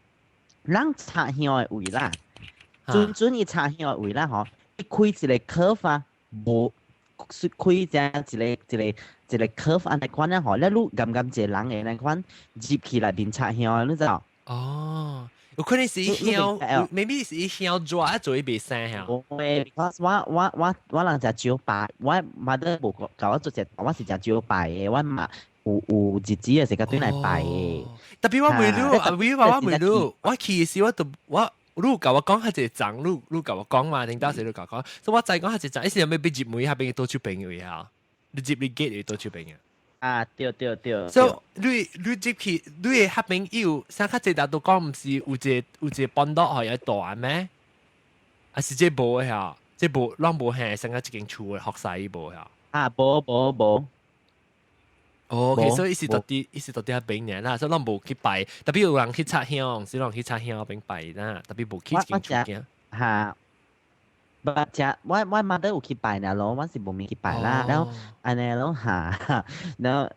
人插香的位啦，準準伊插香的位啦吼，伊開一個 curve 啊，無開一個一個一個一個 curve 按呢款啊吼，咧你含含一個人會按呢款入去內面插香，你知無？哦，有可能是伊香，maybe 是伊香抓做伊袂生嚇。會，because 我人誠少拜，我媽都無教我做隻，我是誠少拜的，我嘛有日子的時間對來拜的。特別我問你，阿威話我問你，我去時我就我你有共我講較濟層，你有共我講嘛？頂當時你共我講，所以我知講較濟層，伊是有咩欲入門遐邊倒手邊位啊？你入你 gate 位倒手邊啊？啊，對對對。所以你入去，你的遐邊有啥較濟人都講，毋是有一個班道予大咩？啊是這無的嚇，這無攏無係成個一間厝的學生無嚇。啊，無無無。哦，其實伊是佇佇伊是佇佇遐邊爾啦，所以攏無去拜，特別有人去插香，是人去插香邊拜啦，特別無去一間厝行。嚇，捌食，我媽都有去拜爾咯，我是無咪去拜啦，然後按呢咯嚇，然後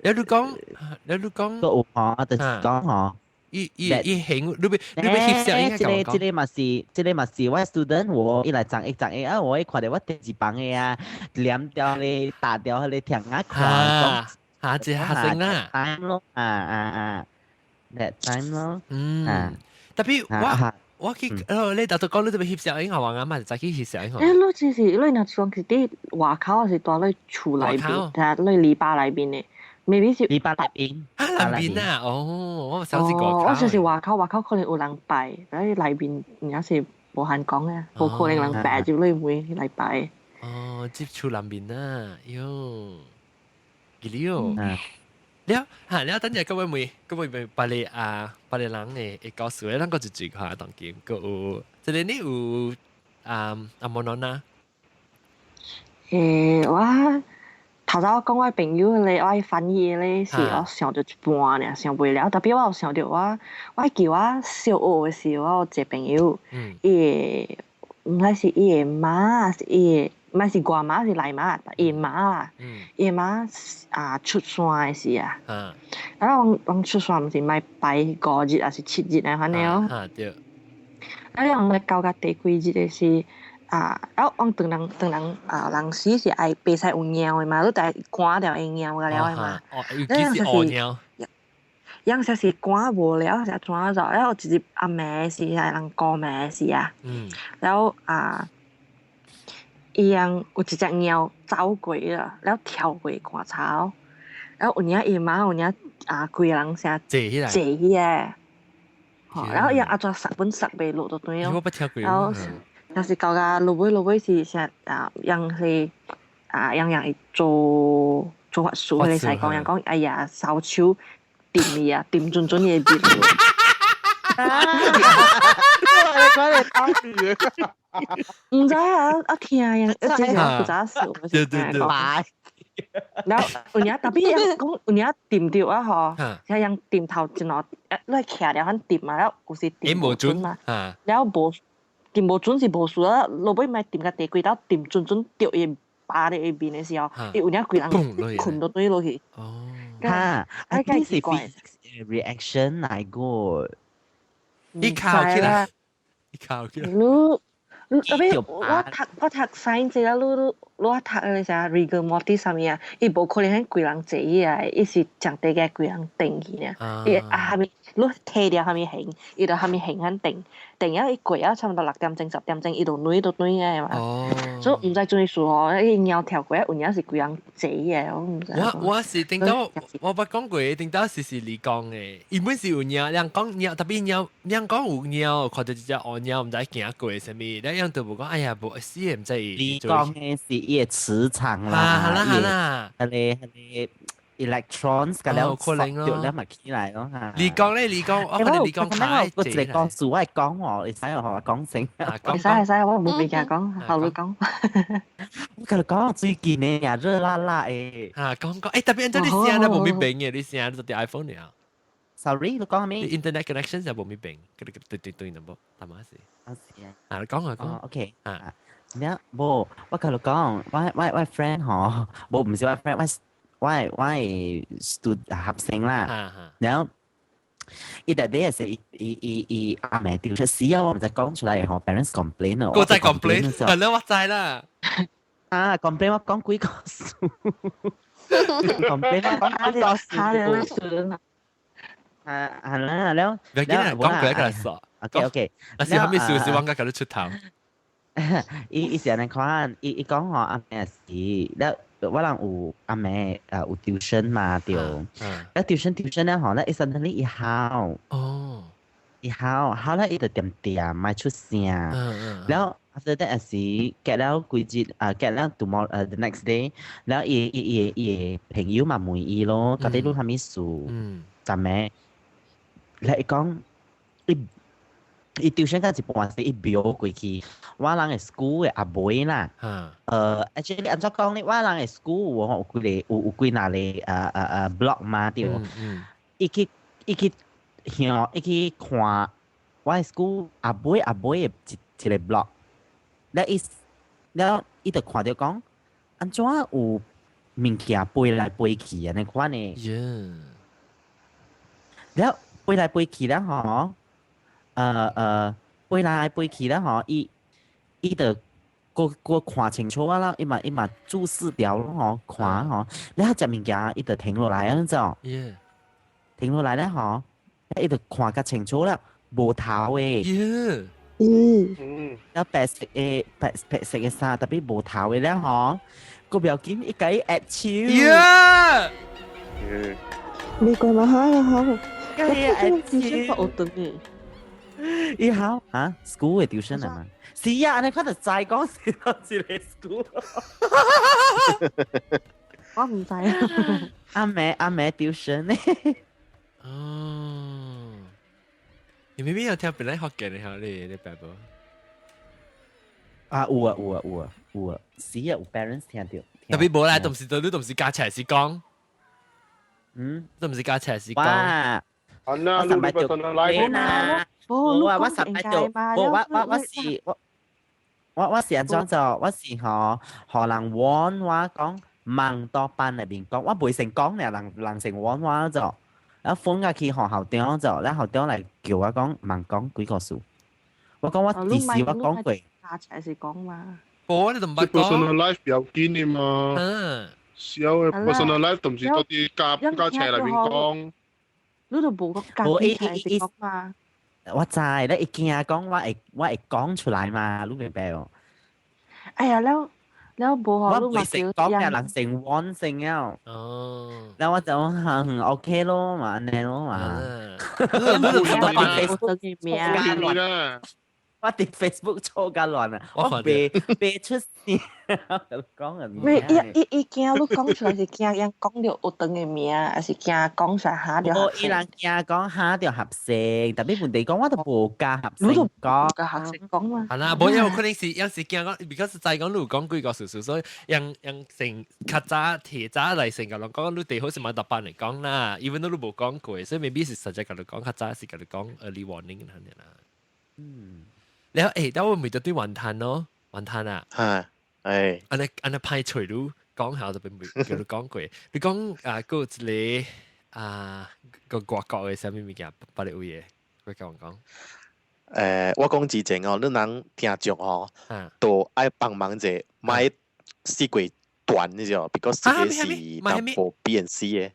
你講，你講，都有吼，就是講吼。伊伊伊行，你欲翕相應該這個這個嘛是，這個嘛是我 student 我伊來十一十一啊，我看著我第二房的啊，黏掉咧，打掉彼個聽啊看，嚇，這學生啦，time 咯，啊啊啊，that time 咯，嗯，特別我去，你頭拄講你欲翕相影，我阿媽就早去翕相影。欸，你這是你若講是佇外口，還是蹛咧厝內邊？定係咧籬笆內邊的？maybe 是籬笆內邊。啊，內邊啊，哦，我想是外口。我想是外口，外口可能有人拜，但係內邊應該是無限講嘅，無可能人拜就你會來拜。哦，接觸內邊啊，喲，記了。了嚇了，等陣各位問，各位問別個啊，別個人的會告訴咱閣一句話當今，閣有，這個你有啊阿莫諾娜？欸，我頭先我講我朋友咧，我翻譯咧是我想著一半爾，想袂了。特別我有想著我，我記我小學的時候，我有一個朋友，伊的毋知是伊的媽，是伊的，毋是外媽是內媽，伊的媽啦，伊的媽啊出山的時啊，啊阮出山毋是愛拜5日抑是7日按呢哦。啊對。啊，阮來到甲第幾日的時。啊！啊，阮唐人唐人啊，人死是愛袂使有貓的嘛，你著愛趕掉伊貓個了的嘛。哦，尤其是烏貓。有時是趕無了，是怎做？然後一日暗暝時，係人過暝時啊。然後啊，伊樣有一隻貓走過啦，然後跳過棺材，然後有影伊媽有影啊，規個人聲坐起來，坐起來。然後伊阿怎殺本殺袂落就對了。我捌聽過。然後。若是到甲落尾落尾是啥啊？人是啊，人人會做做法事，彼個師公人講，哎呀，燒手掂伊啊，掂準準伊的面。我來打你！毋知啊，啊聽人，啊這是我負責事，對對對。然後有影特別人講有影掂著啊吼，像人掂頭一兩，你徛了反掂嘛，了有時掂無準嘛，了無。掂無準是無事啊，落尾咪掂甲第幾道掂準準著伊巴咧伊面的時候，伊有影規人睏到對落去。哦，哈，啊，這是 reaction 來個，伊靠起來，伊靠起來。你特別我讀 science 啦，你我讀那個啥 rigor mortis 啥物啊，伊無可能彼規人坐起來，伊是將地個規人定去爾。伊啊蝦米，你提著蝦米形，伊就蝦米形按定，定了伊過了差不多6點鐘10點鐘，伊就軟就軟個嘛。哦。所以毋知做咩事吼，伊貓跳過，有影是規人坐起來，我毋知。我是頂到我捌講過，頂到是你講的，伊本是有貓，人講貓特別貓，人講有貓，看著一隻烏貓，毋知行過啥物，咧樣都無講，哎呀，無死的毋知。你講的是伊的磁場啦，啦啦啦，彼個彼個。electrons 個了可能咯，掉了咪起來咯嚇。你講咧，你講，我可能你講太我一個講數，我係講喎，你使我講成。會使會使，我冇俾佢講，後你講。我跟你講最近呢，呀熱辣辣誒。啊，講講，誒特別你聲都冇咩病嘅，你聲都啲 iPhone 了。 Sorry，你講咩？Internet connection 就冇咩病，對對對，那冇，大馬事。啊是啊。啊，你講啊講。 OK。啊。你無，我跟你講，我 friend 嗬，無唔是我 friend，我 stud 學生啦。然後伊特別是伊伊伊伊阿妹丟出事啊，我唔知講出來，嗬，parents complain 啊。我再 complain，係啦，我知啦。啊，complain 我講幾個數，complain 我講幾個數。啊，係啦，了。別緊，講幾個數。 OK OK。啊，是後面數是我家佢出頭。伊伊是按呢款，伊伊講吼阿妹是，了我人有阿妹啊有 tuition 嘛對，了 tuition tuition 咧吼，咧伊 suddenly 伊哭，哦，伊哭，哭咧伊就恬恬莫出聲，了 after that 是隔了幾日啊，隔了 tomorrow the next day，了伊伊伊伊朋友嘛問伊咯，到底你啥物事？逐暝，了伊講伊。伊 tuition 到一半時，伊飆過去，我人的 school 的阿妹啦。Actually 按怎講咧，我人的 school 有幾個有有幾若個block 嘛對。伊去伊去向伊去看我的 school 阿妹阿妹的一一個 block，了伊了伊就看著講，按怎有物件飛來飛去按呢款的。了飛來飛去了吼。飛來飛去了吼，伊伊就閣閣看清楚啊啦，伊嘛伊嘛注視掉咯吼，看吼，了隻物件伊就停落來啊，你知無？停落來了吼，伊就看較清楚了，無頭的。了白色的白白色的衫，特別無頭的了吼，閣不要緊，伊共伊握手。美國嘛好啊好，共伊握手。學堂的。以後啊，school 的 tuition 啊嘛，是啊，按呢看就知講是佗一个 school。我毋知啊。阿妹阿妹 tuition 呢？哦，你明明有聽本來學嘅，你嚇你你白無？啊有啊有啊有啊有啊，是啊有 parents 聽著。特別無啦，都毋是都你都毋是加起來是講，都毋是加起來是講。哇！啊那，你 personal life 啦。無啊，我實擺就，無我我我是我我我是按怎做？我是予予人 warn 我講，問到班內面講，我袂成講咧，人人成 warn 我做，然後phone 去予校長做，然後校長來叫我講，問講幾個數。我講我其實我講過。加起來是講嘛。無你都毋捌講。 personal life 比較緊的嘛。小的 personal life 都毋是到啲家家車內面講。你都無個加起來是講嘛。我知，你會驚講我會我會講出來嘛？你明白無？哎呀，了了無我袂成講嘅人成 warn 成了。哦。然後我就講 OK 咯嘛，按呢咯嘛。你我佇 Facebook 我佇 Facebook 錯甲亂啊！我袂袂出聲，講個名。咩？伊伊伊驚你講出來是驚人講著學堂的名，還是驚講出來嚇著無，伊人驚講嚇著學生，特別問題講我都無共學生講。共學生講嘛。係啦，無因為可能是有時驚講，because 知講你有講幾個事實，所以讓讓成較早提早來成共人講，你最好是買特班嚟講啦，even 都你無講過，所以 maybe 是實際共你講較早是共你講 early warning 咁樣啦。然後誒，但我咪就對雲吞咯，雲吞啊，係，誒，按呢按呢派隨你講下就俾叫你講過，你講啊，嗰一個啊個外國的啥物物件，別個位的，會共我講。我講之前哦，你人聽眾哦，都愛幫忙者，莫四過斷你知無？because 這個是淡薄 B and C 的，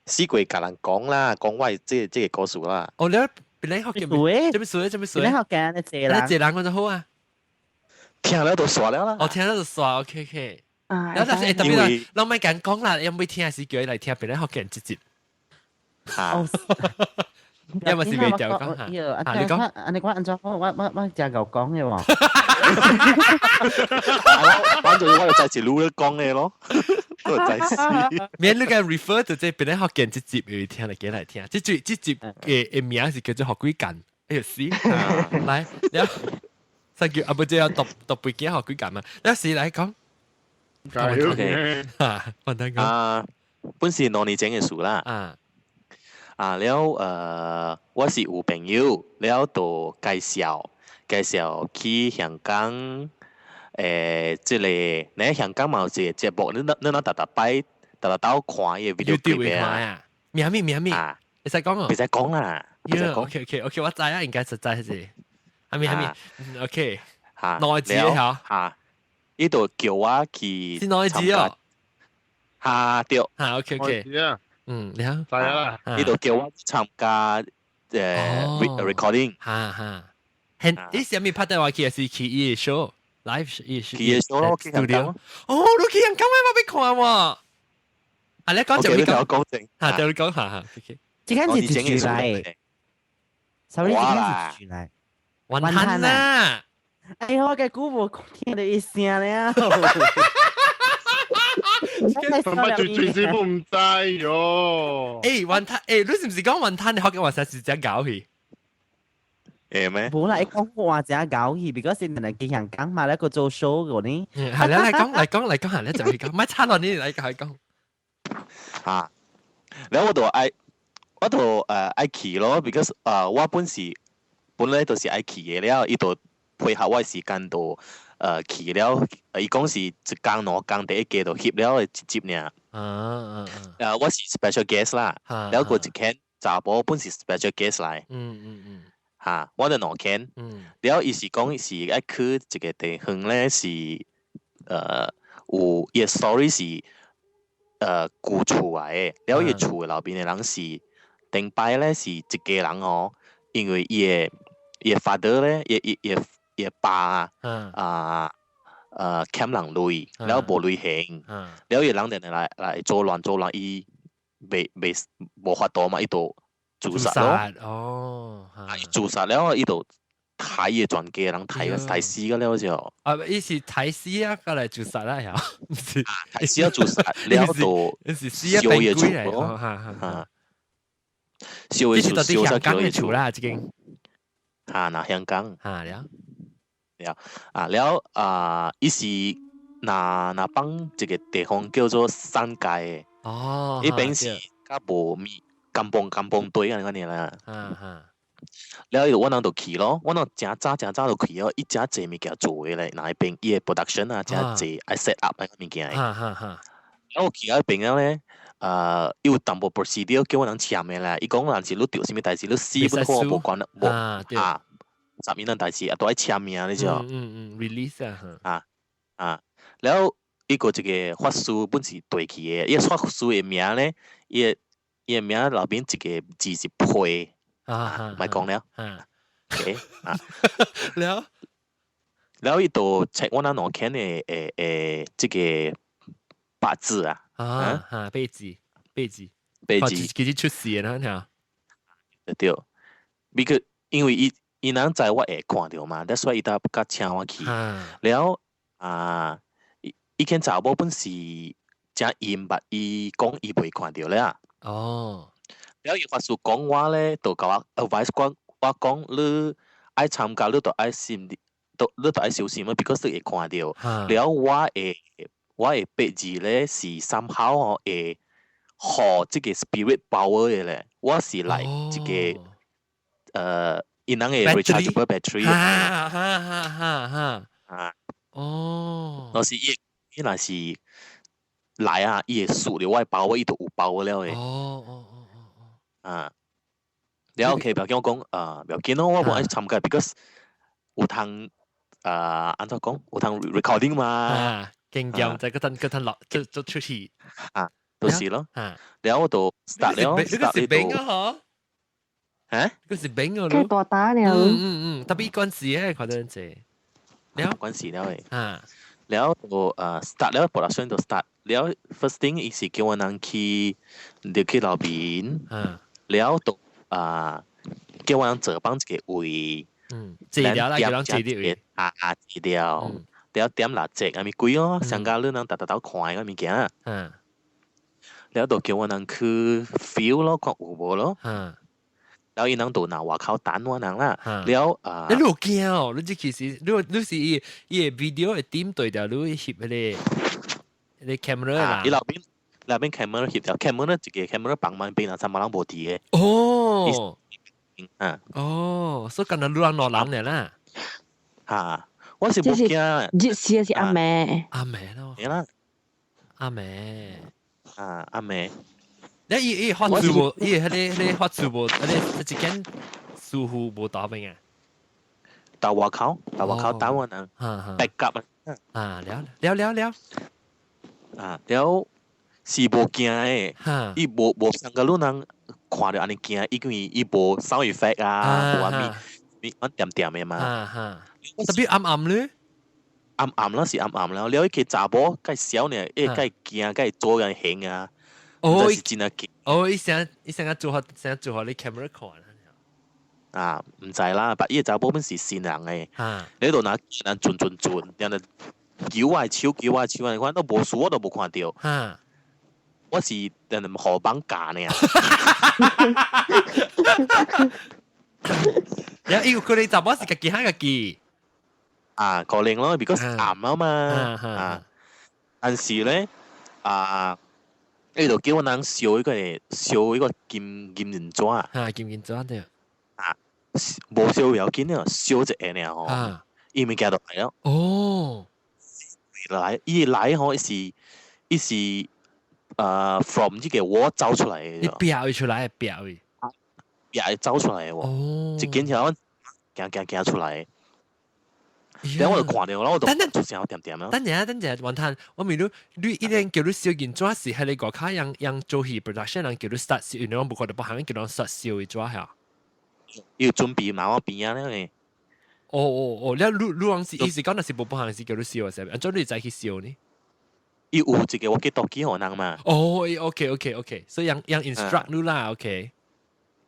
四過共人講啦，講我這這個故事啦。哦，你本來學嘅，這邊數這邊數，本來學嘅你借人，借人我就好啊。聽了就煞了啦。哦，聽了就煞，OK OK。啊，然後但是特別啦，人咪敢講啦，有冇聽是叫伊來聽，本來學嘅直接。嚇。因為是未掉講嚇。啊，你講，啊你講按怎我我我真夠講嘅喎。反正我就在一路咧講嘅咯。我知死。免你個 refer 就這邊咧學見這集有聽嚟幾來聽，這集這集嘅名是叫做學鬼間，哎呦死，來，了，三叫啊不這要讀讀背景學鬼間嘛，了時來講， OK，哈，簡單講啊，本是2年前嘅事啦。啊，了我是有朋友，了就介紹介紹去香港，這個你香港嘛有一個節目，你若逐逐擺逐逐兜看伊個 video clip 啊？咩咩咩咩？會使講哦？袂使講啦，袂使講。 OK，我知啊，應該實在是，係咪係咪？OK，嚇，內子嚇，嚇，伊就叫我去是內子哦，嚇對，嚇 OK。嗯，你好，知啦，伊就叫我參加recording，哈哈，係你啥物拍電話去，是去伊個 show，live 伊去伊 show 咯， studio。哦，你去人講咩我欲看喎？啊，你講就你講講正，嚇，就你講下下，OK。這間是住來，sorry，這間是住來，雲吞啊！哎呀，我嘅鼓無聽到一聲了。唔係最最師傅唔知喲。欸，雲吞，欸，你是唔是講雲吞？你學嘅話實是真搞去？會咩？無啦，伊講話真搞去，because 是人哋經常講嘛，咧個做 show 嗰啲。係啦，嚟講嚟講嚟講下咧就係講，唔係差落你嚟講講。嚇！然後我就愛，我就愛去咯，because 我本是本來就是愛去嘅了，伊就配合我時間就去了，伊講是一工兩工第一家就翕了一集爾。我是 special guest 啦，了過一間查某本是 special guest 來。嚇，我就兩間。了伊是講是愛去一個地方咧，是有伊 story 是舊厝來的，了伊厝的樓邊的人是頂擺咧是一家人哦，因為伊的 father 咧，伊伊伊伊爸啊欠人鐳，了無鐳還，了伊人就來來做亂做亂，伊袂袂無法度嘛，伊就自殺咯。哦，自殺了，伊就刣伊全家人，刣刣死個了就。啊，伊是刣死啊，過來自殺啦，又唔是刣死啊自殺了就燒伊厝咯，嚇，燒伊厝燒晒叫伊厝啦，這間。嚇，那香港。嚇了。了啊了啊！伊是若若放一個地方叫做山界的。哦，伊邊是較無物甘榜甘榜堆按呢啦。了伊我人就去咯，我人誠早誠早就去哦，伊誠濟物件做的咧，那邊伊的 production 啊，誠濟愛 set up 那個物件的。了我去到邊了咧，伊有淡薄 procedure 叫我人簽的啦。伊講若是你著啥物代誌，你死本好無關無啊。十物咱代誌啊，都愛簽名你知無？嗯嗯，release 啊，啊啊，了伊個一個法師本是對去的，伊個法師的名咧，伊個伊的名後邊一個字是批，啊，莫講了，OK 啊，了，了伊就 check 我那兩間的這個八字啊，啊啊，八字八字八字，其實出事啦，嚇，對，because 因為伊。伊人知我會看著嘛，that's why 伊才較請我去。了啊，伊伊間查某本是誠陰捌，伊講伊袂看著了。哦。了伊法師講我咧，就共我 advice 講，我講你愛參加，你就愛心，都你就愛小心啊，because 你會看著。了我的八字咧是 somehow 吼會予這個 spirit power 的咧，我是來這個伊人的 rechargeable battery。哈哈哈哈哈。啊。哦。若是伊伊若是來啊，伊會輸著我的包，伊就有包了的。哦。啊。了 OK，不要緊我講，不要緊咯，我無愛參加，because 有通按怎講，有通 recording 嘛。啊，經驗就嗰陣嗰陣落就就出去。啊，就是咯。啊。了我就 start 了，呢個是冰啊，嗬。嚇？個是冰啊！幾大打了。嗯嗯嗯，特別關事咧，看到這。了關事了誒。啊。了就start 了，production 就 start 了。First thing 伊是叫我人去，入去樓邊。了就啊，叫我人做放一個位。嗯，治療啦，叫人治療位。啊啊，治療。了點蠟燭啊物鬼咯，上家你人逐逐兜看個物件。了就叫我人去 feel 咯，看有無咯。了伊人就拿外口等我人啦。了啊，你有驚哦？你這其實你是伊伊個 video 會點對掉，你翕彼個 camera 啦。伊內邊 camera 翕掉，camera 一個 camera 放滿邊啊，三百人無佇個。哦。啊。哦，所以敢若你人兩人爾啦。嚇！我是無驚。熱死是暗暝。暗暝咯。啦。暗暝。啊，暗暝。你伊伊發字無？伊彼個發字無？彼個一間師傅無打邊啊？到外口，到外口等我人，白鴿啊！啊，了了了了。啊，了是無驚的，伊無像個你人看著按呢驚，因為伊無 sound effect 啊，無啥物物按點點的嘛。特別暗暗咧。暗暗啦，是暗暗啦，了伊個查某較小呢，伊較驚，較做人型啊。哦，是真啊驚。哦，伊想伊想做好，想做好你 camera 看。啊，毋知啦，但伊個查某本是新人的，你度若人轉轉轉，然後揪我手，揪我手，你看都無事，我都無看著。我是人河幫教呢。然後伊有可能查某是家己喊家己。啊，可能咯，because 暗啊嘛，啊，但是咧，啊，伊就叫我人燒一個金金銀紙。啊，金銀紙對。啊，無燒要緊了，燒一下爾吼，伊物件就來了。哦。來，伊來吼，伊是 from 這個我走出來的。你飆出來，飆伊。飆走出來的喎。哦。一見條行行行出來。然後我就看著，然後我就出聲點點啊。等陣啊，等陣，雲吞，我問你，你一定叫你燒銀紙是係你外口人人做戲 production 人叫你 start 燒，因為我無看到別行叫人 start 燒伊紙嚇。要準備嘛，我邊啊咧。哦哦哦，你你你是意思講，若是無別行是叫你燒啊，是？按怎你知去燒呢？伊有一個我記到幾號人嘛。哦，OK OK OK，所以人人 instruct 你啦，OK。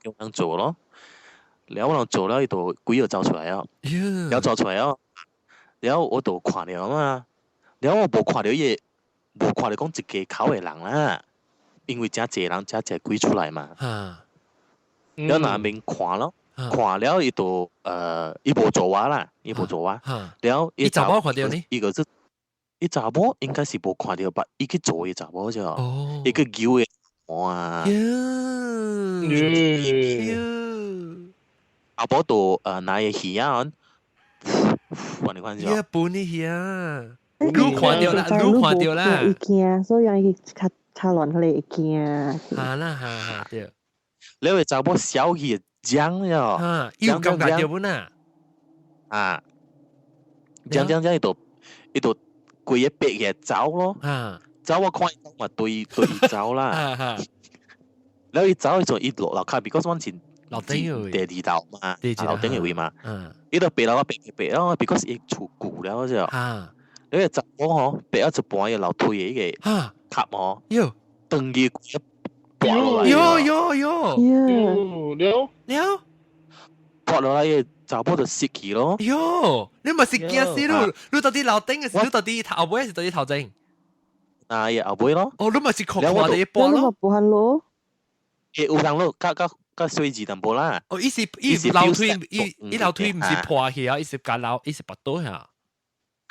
叫人做咯，然後我人做了，伊就鬼就走出來了，然後走出來了。然後我就看著嘛，然後我無看著伊個，無看著講一個口的人啦，因為誠濟人，誠濟鬼出來嘛。然後那邊看咯，看了伊就伊無做我啦，伊無做我。然後伊查某看著呢？伊個是，伊查某應該是無看著吧？伊去做伊查某啫，伊去揪的哇。阿婆就拿個魚仔。我你看下。一半你魚，你看著啦，你看著啦。會驚，所以伊較較亂，佢會驚。嚇啦嚇嚇對。你會查某小氣講了。有感覺著本啊？啊，講講講，伊就規個白起走咯。走我看伊嘛對對伊走啦。然後伊走的時陣，伊落樓跤，because 阮是樓頂第二樓嘛，樓頂的位嘛。伊就爬樓啊，爬爬爬，because 伊厝舊了啫。你個查某吼，爬到一半，伊樓梯的彼個卡吼，斷去跋落來。喲喲喲！了了，跋落來，伊查某就死去咯。喲，你毋是驚死你？你到底樓頂的是你到底頭尾是到底頭前？啊，伊後尾咯。哦，你嘛是看看著伊跋咯。無限路。會有人咯，較較較細緻淡薄啦。哦，伊是伊樓梯，伊伊樓梯毋是破去啊，伊是加樓，伊是跋倒下。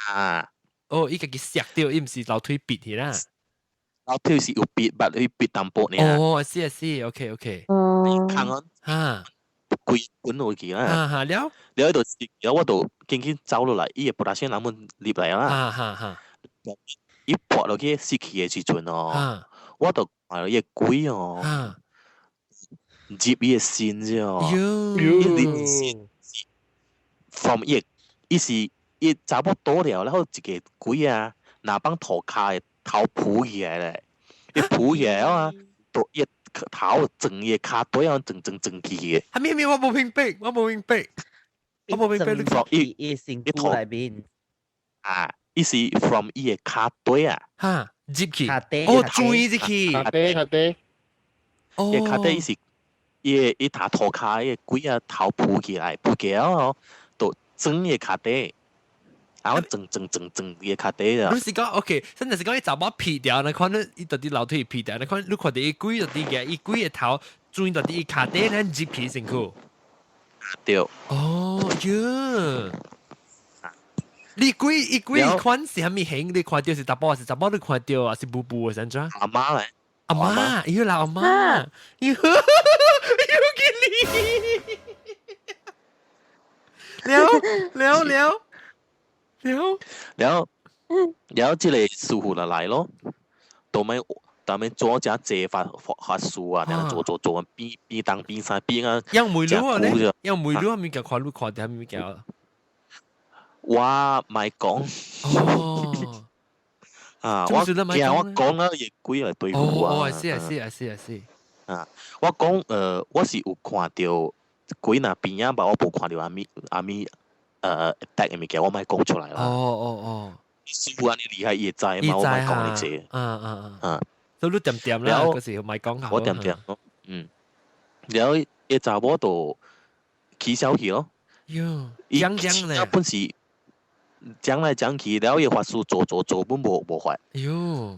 啊。哦，伊家己摔掉，伊毋是樓梯篦去啦。樓梯是有篦，捌伊篦淡薄爾。哦，是啊是，OK OK。哦。看啊。哈。規滾落去啦。哈哈了。了伊就了我就緊緊走落來，伊個 production 人們入來啦。哈哈哈。伊跋落去死去的時陣哦，我就看著伊個鬼哦。入伊個身啫哦，伊入身，from 伊，伊是伊查某倒了，然後一個鬼啊，若放塗跤的頭浮起來咧，伊浮起來啊，都伊頭撞伊个跤底啊，撞撞撞去的。啊咩咩，我無明白，我無明白，我無明白。你伊伊身軀內面啊，伊是 from 伊個跤底啊，哈入去，哦，注意入去，跤底跤底，伊跤底伊是。伊個伊踏塗跤，伊個鬼啊頭浮起來，浮起來哦，就撞伊跤底，啊，我撞撞撞撞伊跤底啊！你是講 OK，真係是講伊查某皮掉，你看你伊到底樓梯皮掉，你看你看到伊鬼到底嘅，伊鬼個頭轉到底伊跤底，咱入去身軀。對。哦，喲！你鬼伊鬼款是啥物型？你看到是查某，是查某你看到啊？是布布的，是按怎？阿媽嚟。阿媽，喲老阿媽，喲，喲給你。了了了了了了，這個師傅就來咯，到尾到尾做只濟法法術啊，然後做做做變變東變西變啊，用梅魯啊咧，用梅魯物件看你看到物件？我莫講。哦。啊，我驚我講了會鬼來對付啊。哦，是啊是啊是啊是。啊，我講我是有看到鬼那邊啊，但我無看到啥物啥物attack 的物件，我莫講出來啦。哦哦哦。師傅按呢厲害，伊會知嘛？我莫講你這。嗯嗯嗯。所以你恬恬啦，嗰時莫講。我恬恬咯，嗯。然後伊查某就起痟去咯。喲，講講咧。本是講來講去，然後伊法師做做做，本無無法。喲。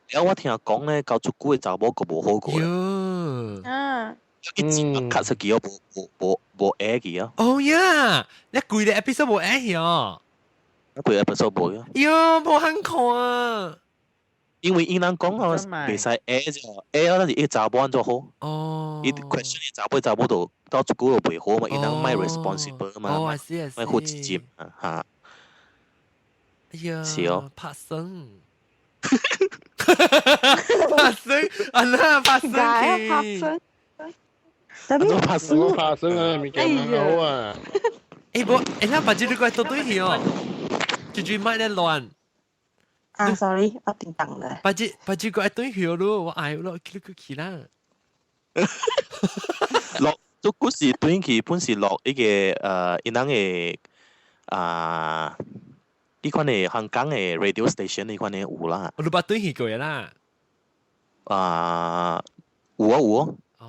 然後我聽講咧，到這久的查某閣無好過。喲。啊。伊錢卡出去哦，無無無無下去啊。哦呀，你規個 episode 無下去哦。規個 episode 無啊。喲，無肯看啊。因為伊人講哦，袂使下就下，但是伊查某按怎好？哦。伊 question 伊查某查某就到這久就袂好嘛，伊人莫 responsible 嘛，哦，是啊，莫負責任啊，哈。哎呀，是哦。拍生。拍生，啊那拍生拍生。都拍生，拍生啊！物件好啊。欸無，欸，咱把這個都對去哦，就就莫咧亂。啊，sorry，我叮當咧。把這把這個對去咯，我愛咯，去去去啦。落，這故事對去本是落一個伊人的啊，呢款的香港的 radio station 呢款的有啦。你捌對去過啦？啊，有啊有啊。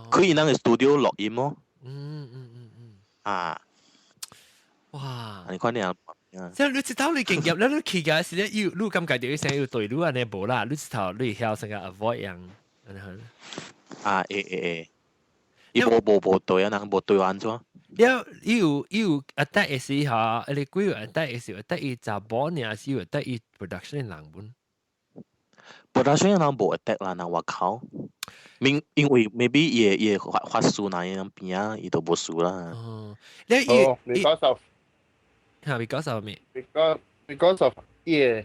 佢伊人的 studio 錄音咯。啊。哇！你看你啊。即係你知道你經驗，你去嘅時咧，要你感覺到伊聲要對你按呢無啦，你直頭你會曉成個 avoid 樣，按呢啊，會會會，伊無無無對啊，人無對按怎？了，伊有伊有 attack 的時候，你鬼有 attack 的時候，attack 伊查某爾是有 attack 伊 production 的人本。 production 人無 attack 啦，人外口。明因為 maybe 伊伊法法師那樣邊啊，伊都無輸啦。哦，你哦，because of 嚇，because of 咩？because of 伊個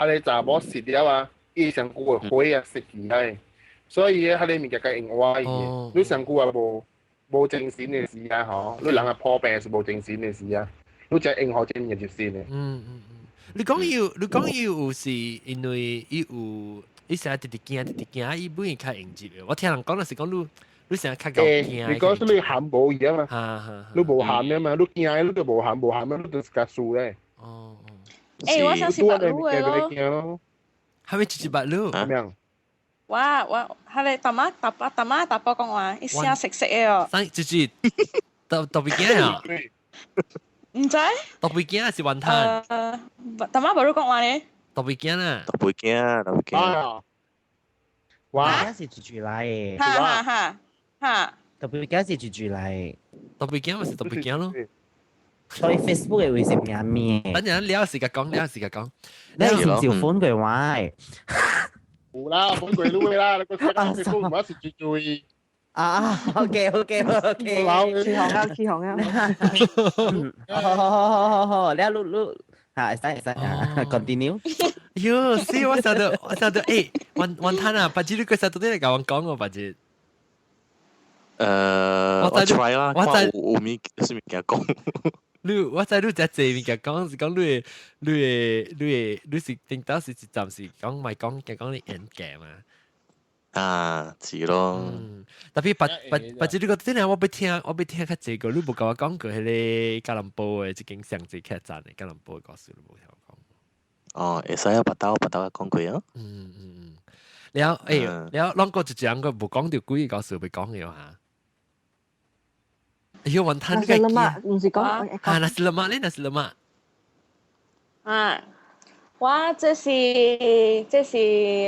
彼个查某死了啊，伊身軀的火啊熄起來，所以彼个物件較用歪去。你身軀啊無無精神的時啊，吼，你人啊破病是無精神的時啊，你才用好這物件就死咧。嗯嗯嗯，你講伊你講伊有是因為伊有。伊成日直直驚，直直驚，伊本較應接的。我聽人講就是講你，你成日較𠢕驚。你講是你喊無伊啊嘛？你無喊啊嘛？你驚你就無喊無喊啊，你就是較輸咧。哦。欸，我想是白鷺的咯。係咪直接白鷺？咩樣？我我，彼个大媽大爸大媽大伯講話，伊聲熟熟的哦。啥？直接特特別驚啊！毋知？特別驚是雲吞。大媽無你講話咧。特別驚啊！特別驚，特別驚。哇！是住住來的。哈哈哈！哈！特別驚是住住來。特別驚咪是特別驚咯。所以 Facebook 嘅會是名咩？等陣了時間講，了時間講。你是唔是款佢話？有啦，款佢都會啦，你個 Facebook 唔是住住。啊，OK OK OK。起紅啊，起紅啊！好好好好好好，你錄錄。嚇，會使會使，continue。喲，是我想到我想到，欸，雲雲吞啊，白子你個時候到底嚟共我講喎，白子。我 try 啦，我知有有物啥物件講。你我知你只濟物件講是講你的你的你的你是頂到是暫時講咪講嘅講你演技嘛。啊，是咯。嗯，特別白白白子你個真係我欲聽我欲聽較濟個，你無共我講過彼个吉隆坡的這間上濟客棧的吉隆坡的故事，你無聽我講。哦，會使啊，別兜別兜講過啊。嗯嗯嗯。了欸，了攏過一隻個無講著幾個故事欲講的哈。哎喲，雲吞你個記？毋是講啊，nasi lemak 咧，nasi lemak。啊，我這是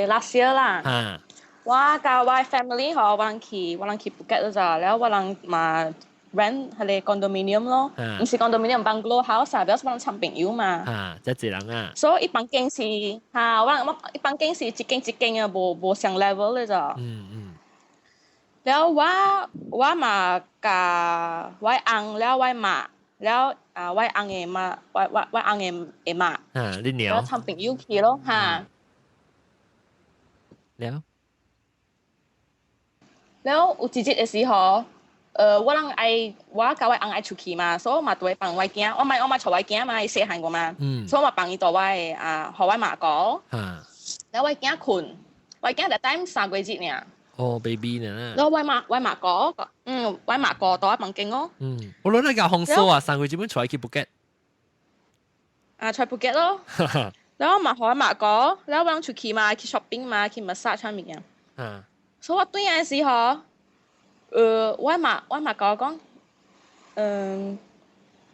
last year 啦。我佮我 family 嗬，我人去布吉嗰咋，了我人嘛 rent 彼个 condominium 咯，毋是 condominium bungalow house 啊，表示我人參朋友嘛。啊，這一人啊。所以伊房間是哈，我伊房間是一間一間嘅，無相 level 嘅咋。了我嘛佮我翁了我媽了啊，我翁嘅媽，我翁嘅媽。啊，你娘。了參朋友去咯，哈。了。了有一日嘅時候，我人愛我佮我翁愛出去嘛，所以我嘛對放我囝，我嘛帶我囝嘛，伊細漢過嘛，所以我嘛放伊佇我的啊，予我媽顧。了我囝睏，我囝 that time 3個月爾。哦，baby 呢？了我媽顧，我媽顧佇我房間哦。嗯，我諗你個紅數啊，3個月本出去布吉。啊，出布吉咯。了我嘛予我媽顧，了我人出去嘛，去 shopping 嘛，去 massage 啥物件。所以我轉來時候，我媽共我講，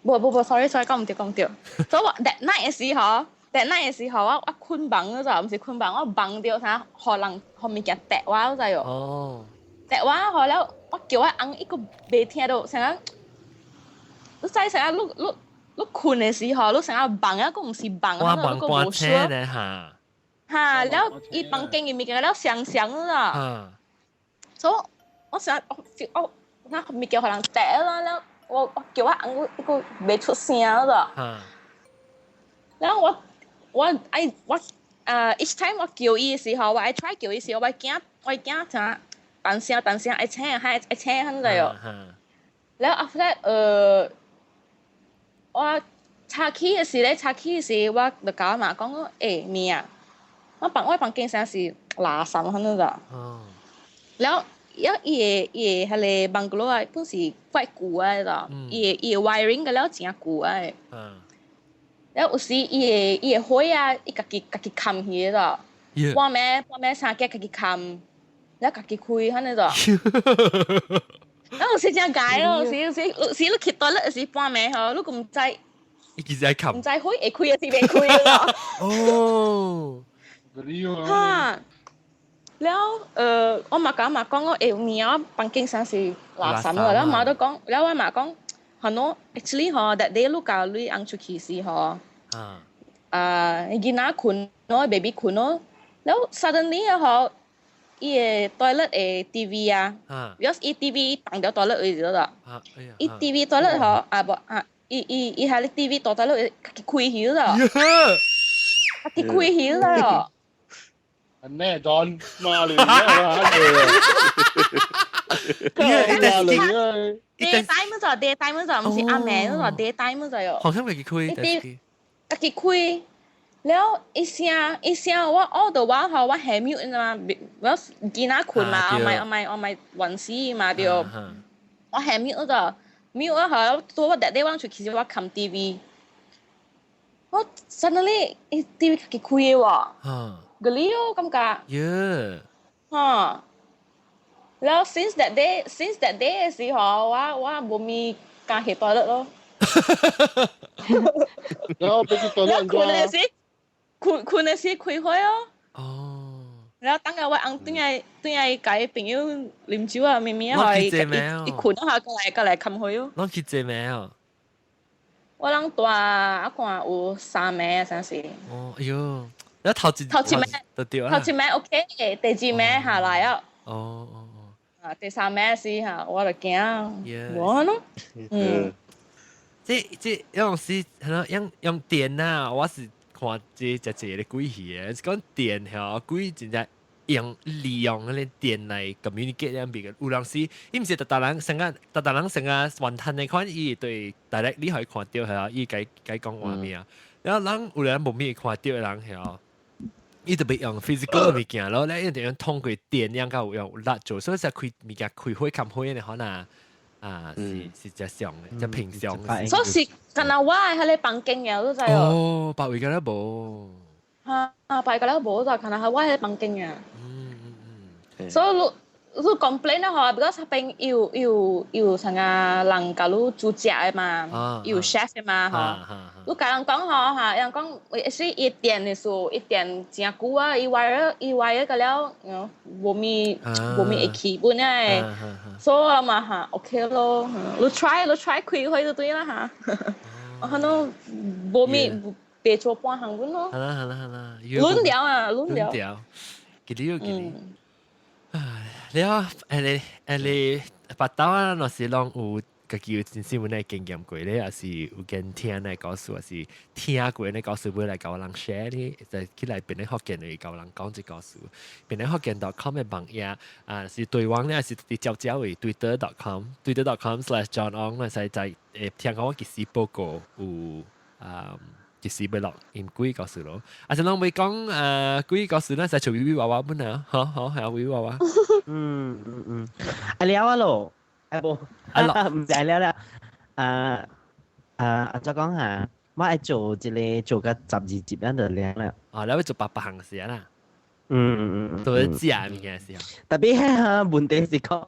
無無無，sorry sorry，講毋對講毋對。所以我 that night 嘅時候，that night 嘅時候，我睏房嗰陣，毋是睏房，我夢著啥，予人予物件趯我，你知無？趯我，予了，我叫我翁伊閣袂聽著，啥個？你知啥個？你睏嘅時候，你啥個夢啊？閣毋是夢啊，你閣無車咧哈。哈，了伊房間嘅物件了雙雙啦。所以我想我我那物件予人趯啦，了我叫我翁伊閣袂出聲啦。然後我愛我each time 我叫伊嘅時候，我愛 try 叫伊時候，我驚啥？彈聲彈聲愛醒，愛醒很濟哦。了 after that 我早起嘅時咧，早起嘅時我就共我媽講，欸，物啊，我房間啥是垃圾很多咋。了，伊伊个彼个 bungalow 啊，本是怪舊啊咋，伊个 wiring 個了誠舊啊。了有時伊个火啊，伊家己冚起咋。半暝3更家己冚，了家己開按呢咋。了有時誠𠢕咯，有時你去 toilet 時半暝吼，你閣毋知。伊其實冚。毋知火會開抑是袂開咯。哦。哈。了，我嘛共我媽講，我會有影房間啥是垃圾了，了媽都講，了我媽講，可能 actually 吼，that day 你共你翁出去時吼，啊，囡仔睏咯，baby 睏咯，了 suddenly 啊吼，伊个 toilet 的 TV 啊，because 伊 TV 放著 toilet 位置啦，伊 TV toilet 吼，啊無啊，伊彼个 TV 佇 toilet 位家己開去啦，家己開去啦。 แน่จอนมาเลย啊！ day time 就 day time 就毋是暗暝就 day time 就喲。好像家己開，家己開，了一聲一聲，我 all the while 吼，我下 mute 嘛，我囡仔睏嘛，我咪暈死嘛對。我下 mute 就 mute 啊吼，到我 that day 我出去我看 TV，我 suddenly TV 家己開喎。個理哦，感覺。哈。了 since that day 嘅時候，我無咪敢去 toilet 咯。然後欲去 toilet 睏嘅時，睏嘅時開火哦。然後等下我翁轉來轉來共伊朋友啉酒啊，咪咪啊，伊伊睏一下過來冚火哦。攏去濟暝哦？我人蹛啊看有三暝啊，啥是。哦，哎喲。一頭一頭一暝就對頭一暝 OK，第二暝下來啊。哦哦哦。啊，第三暝時嚇，我就驚，無咯。嗯。這用是可能用電啊，我是看這隻隻的鬼戲的，是講電吼鬼真正用利用彼個電來 communicate 兩邊嘅。有當時，伊毋是逐逐人成個逐逐人成個雲吞的款，伊對 directly 可以看著係啊，伊該該講話物啊。然後人有人無物看著的人係伊就欲用 physical 物件咯，咧一定用通過電樣較有用力做，所以才開物件開火冚火的可能啊，是誠常的，誠平常的。所以是敢若我的彼个房間爾，你知無？哦，別位敢若無。哈，別個了無就敢若係我彼个房間爾。所以你你 complain 啦嗬，because 彼邊有有有啥個人共你煮食的嘛，有 chef 的嘛嗬。你共人講嗬嚇，人講是伊電的時候，伊電誠久啊，伊 wire 伊 wire 個了，無咪無咪會起本的，所以嘛嚇 OK 咯，你 try 你 try 開開就對啦嚇。我可能無咪別做半項本咯。好啦好啦好啦，輪掉啊，輪掉。掉，幾了幾了。唉，你啊，誒你誒你，腹兜啊，若是攏有家己有真心阮的經驗過咧，抑是有見聽的故事，抑是聽過的故事，欲來共阮 share 咧，就起來檳城福建來共阮講這故事。檳城福建 .com 的網頁啊，是台灣咧，是佇蕉蕉位 twitter.com，twitter.com/John Ong，會使在會聽講我幾時報告有啊。幾時欲錄音鬼故事咯？啊，是攏欲講鬼故事，咱使做微微娃娃本啊，好好係啊，微微娃娃。嗯嗯嗯，啊了啊咯，啊無，啊毋知了了，啊啊啊怎講嚇？我愛做一个做個12集咱就了了。啊，你欲做八百項事啦。嗯嗯嗯，都是食物件時候。特別係問題是講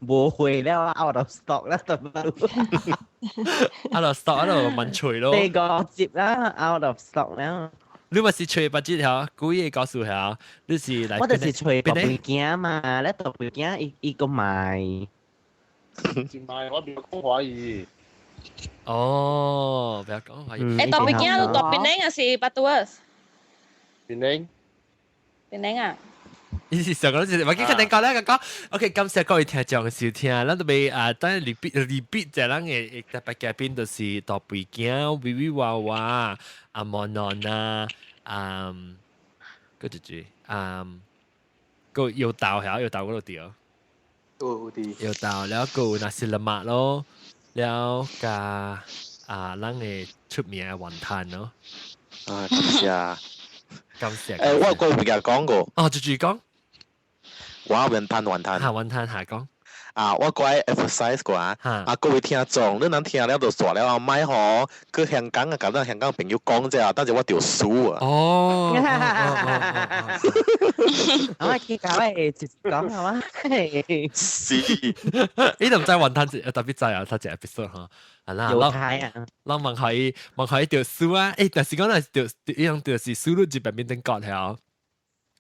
無貨了，out of stock 啦，特別。 out of stock 喺度問隨咯。第五集啦，out of stock 了。你咪是揣八節條，鬼個故事條，你是來？我就是揣特別驚嘛，你特別驚伊伊個賣。是賣，我袂講華語。哦，不要講華語。誒，特別驚，你蹛檳城抑是巴打？檳城。檳城啊！伊是上個是，我記得講咧講，OK，感謝各位聽眾收聽，咱都欲啊，等 repeat repeat 者咱的特別嘉賓就是大肥囝、微微娃娃、阿莫諾啊，嗯，閣一句，嗯，閣有豆曉有豆嗰度對，有啲有豆，了閣有 nasi lemak 咯，了佮啊，咱的出名的雲吞咯，啊，感謝。感謝。誒，我有個物件講過。哦，就住講。我雲吞雲吞。下雲吞下講。啊，我閣愛 emphasize 過啊，啊各位聽眾，你若聽了就煞了啊，莫吼去香港啊，共咱香港朋友講者啊，等陣我著輸啊。哦。我去搞誒，直接講係嘛？是。你都毋知雲吞特別知啊，他一 episode 吼。啊啦，猶太啊，咱問佢問佢著輸啊，誒，但是講若著伊樣就是輸入一百面頂角係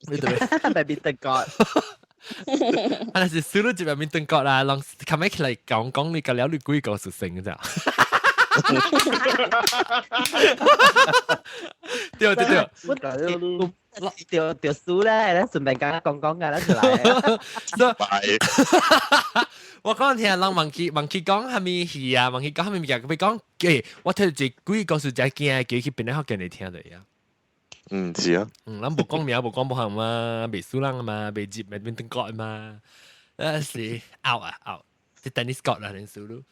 你對白面頂角。啊，若是輸入一百面頂角啦，人後尾起來講講你個了你幾個屬性咋？對對對，著著輸咧，咧順便講講講㗎，咱就來。我講聽人問佢問佢講啥物戲啊，問佢講啥物物件，佢講，誒，我聽一幾個故事才驚，叫去檳城福建嚟聽的呀。嗯，是啊。嗯，咱無講名，無講無項嘛，袂輸人嘛，袂入袂變登國嘛，啊是 out 啊 out，是 Dennis Scott 啦，恁輸咯。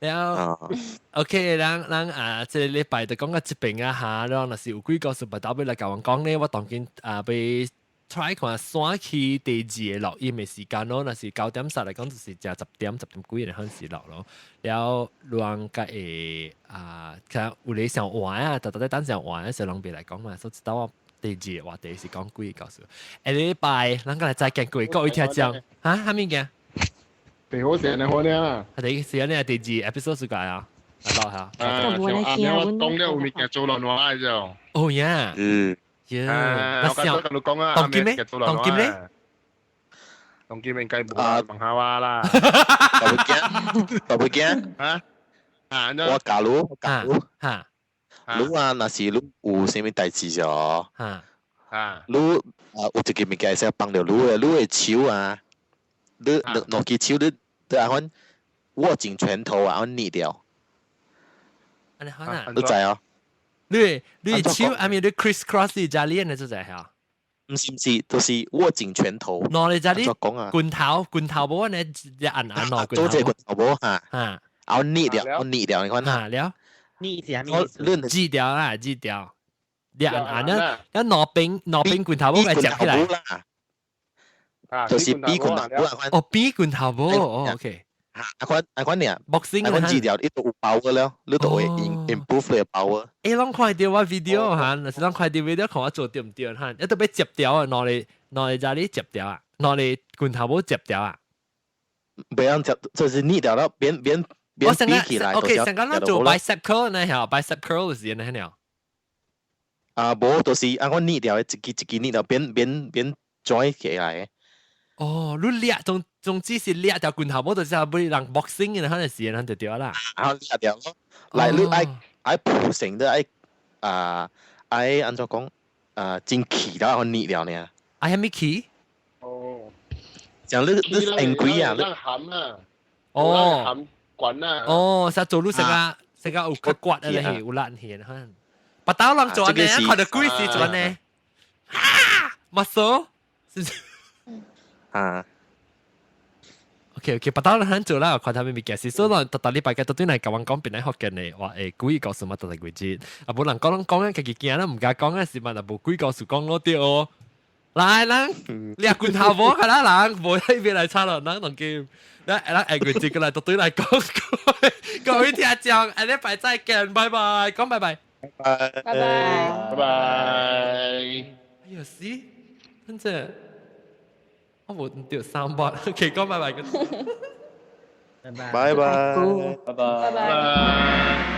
然後，OK，咱咱啊，這個禮拜就講到這邊啊哈，然後若是有幾個故事腹兜欲來共阮講咧，我當今啊欲 try 看徙去第二个錄音的時間咯，若是9點10來講，就是食10點10點幾的開始錄咯。了後，人較會啊，其實有咧想玩啊，特特在等想玩的時候，攏袂來講嘛，所以知道我第二個話題是講鬼故事。下禮拜咱閣來再見過各位聽眾，哈，啥物件？第好成你好咧啊！第是安尼第二 episode 是個啊，阿到嚇。啊，像阿喵我講了有物件做亂話就。哦呀。嗯。呀，我剛剛同你講啊，當金咧？當金咧？當金應該無啊，問下我啦。大不驚，大不驚。啊？啊，我假如，假如，哈，你啊，若是你有啥物代誌哦？哈，啊，你啊有一個物件會使幫著你的，你的手啊，你兩兩支手你都按款握緊拳頭啊，按捏掉。按呢款啊？你知哦？你你手阿咪你 criss cross 你遮練的就知嚇？毋是毋是，就是握緊拳頭。喏，你遮你講啊？拳頭拳頭無按呢按按喏拳頭。做這拳頭無哈？哈，後捏掉，我捏掉，你看哈了。捏是啥物意思？擠掉啦，擠掉。你按按啊，一兩邊兩邊拳頭無來夾起來。就是比拳頭無啊。哦，比拳頭無，哦，OK。啊款啊款爾，boxing 啊款治療，你都有 power 了，你都會 improve 你的 power。欸，攏看著我 video 哈，若是攏看著 video 看我做對毋對哈，一都欲接掉啊，攞嚟兩个遮你接掉啊，兩个拳頭冇接掉啊。袂用接，就是捏掉了，變變變比起來。 OK，上個咱做 bicep curl 呢，嚇，bicep curl 是呢了。啊，無，就是按我捏掉的，一支一支捏掉，變變變 join 起來。哦，你掠總總之是掠條拳頭冇，就是俾人 boxing 嘅，可能是人就對啦。啊，掠掉咯，來你愛愛鋪成的愛啊愛按怎講啊，真氣到我捏掉呢。愛係咩氣？哦，像你你 angry 啊，你含啊，哦，含滾啊。哦，實做你成個成個有骨骨啊，你係有爛氣啊，白刀人做呢，看到鬼是做呢，哈，muscle 是唔是？啊。 OK，白刀人很做啦，看他們物件是，所以逐逐禮拜嘅都對來甲阮講，邊來福建的話，會鬼故事嘛，逐逐季節，啊，無人講講緊家己驚啦，毋敢講嘅是嘛，就無鬼故事講咯對哦。來，咱掠拳頭無，看咱人無喺邊來插咯，咱同叫，咱咱下季節過來都對來講，各位聽眾，下禮拜再見，拜拜，講拜拜，拜拜拜，拜拜。哎呀死，真正。我無掉三百，OK，講拜拜。拜拜，拜拜，拜拜，拜拜。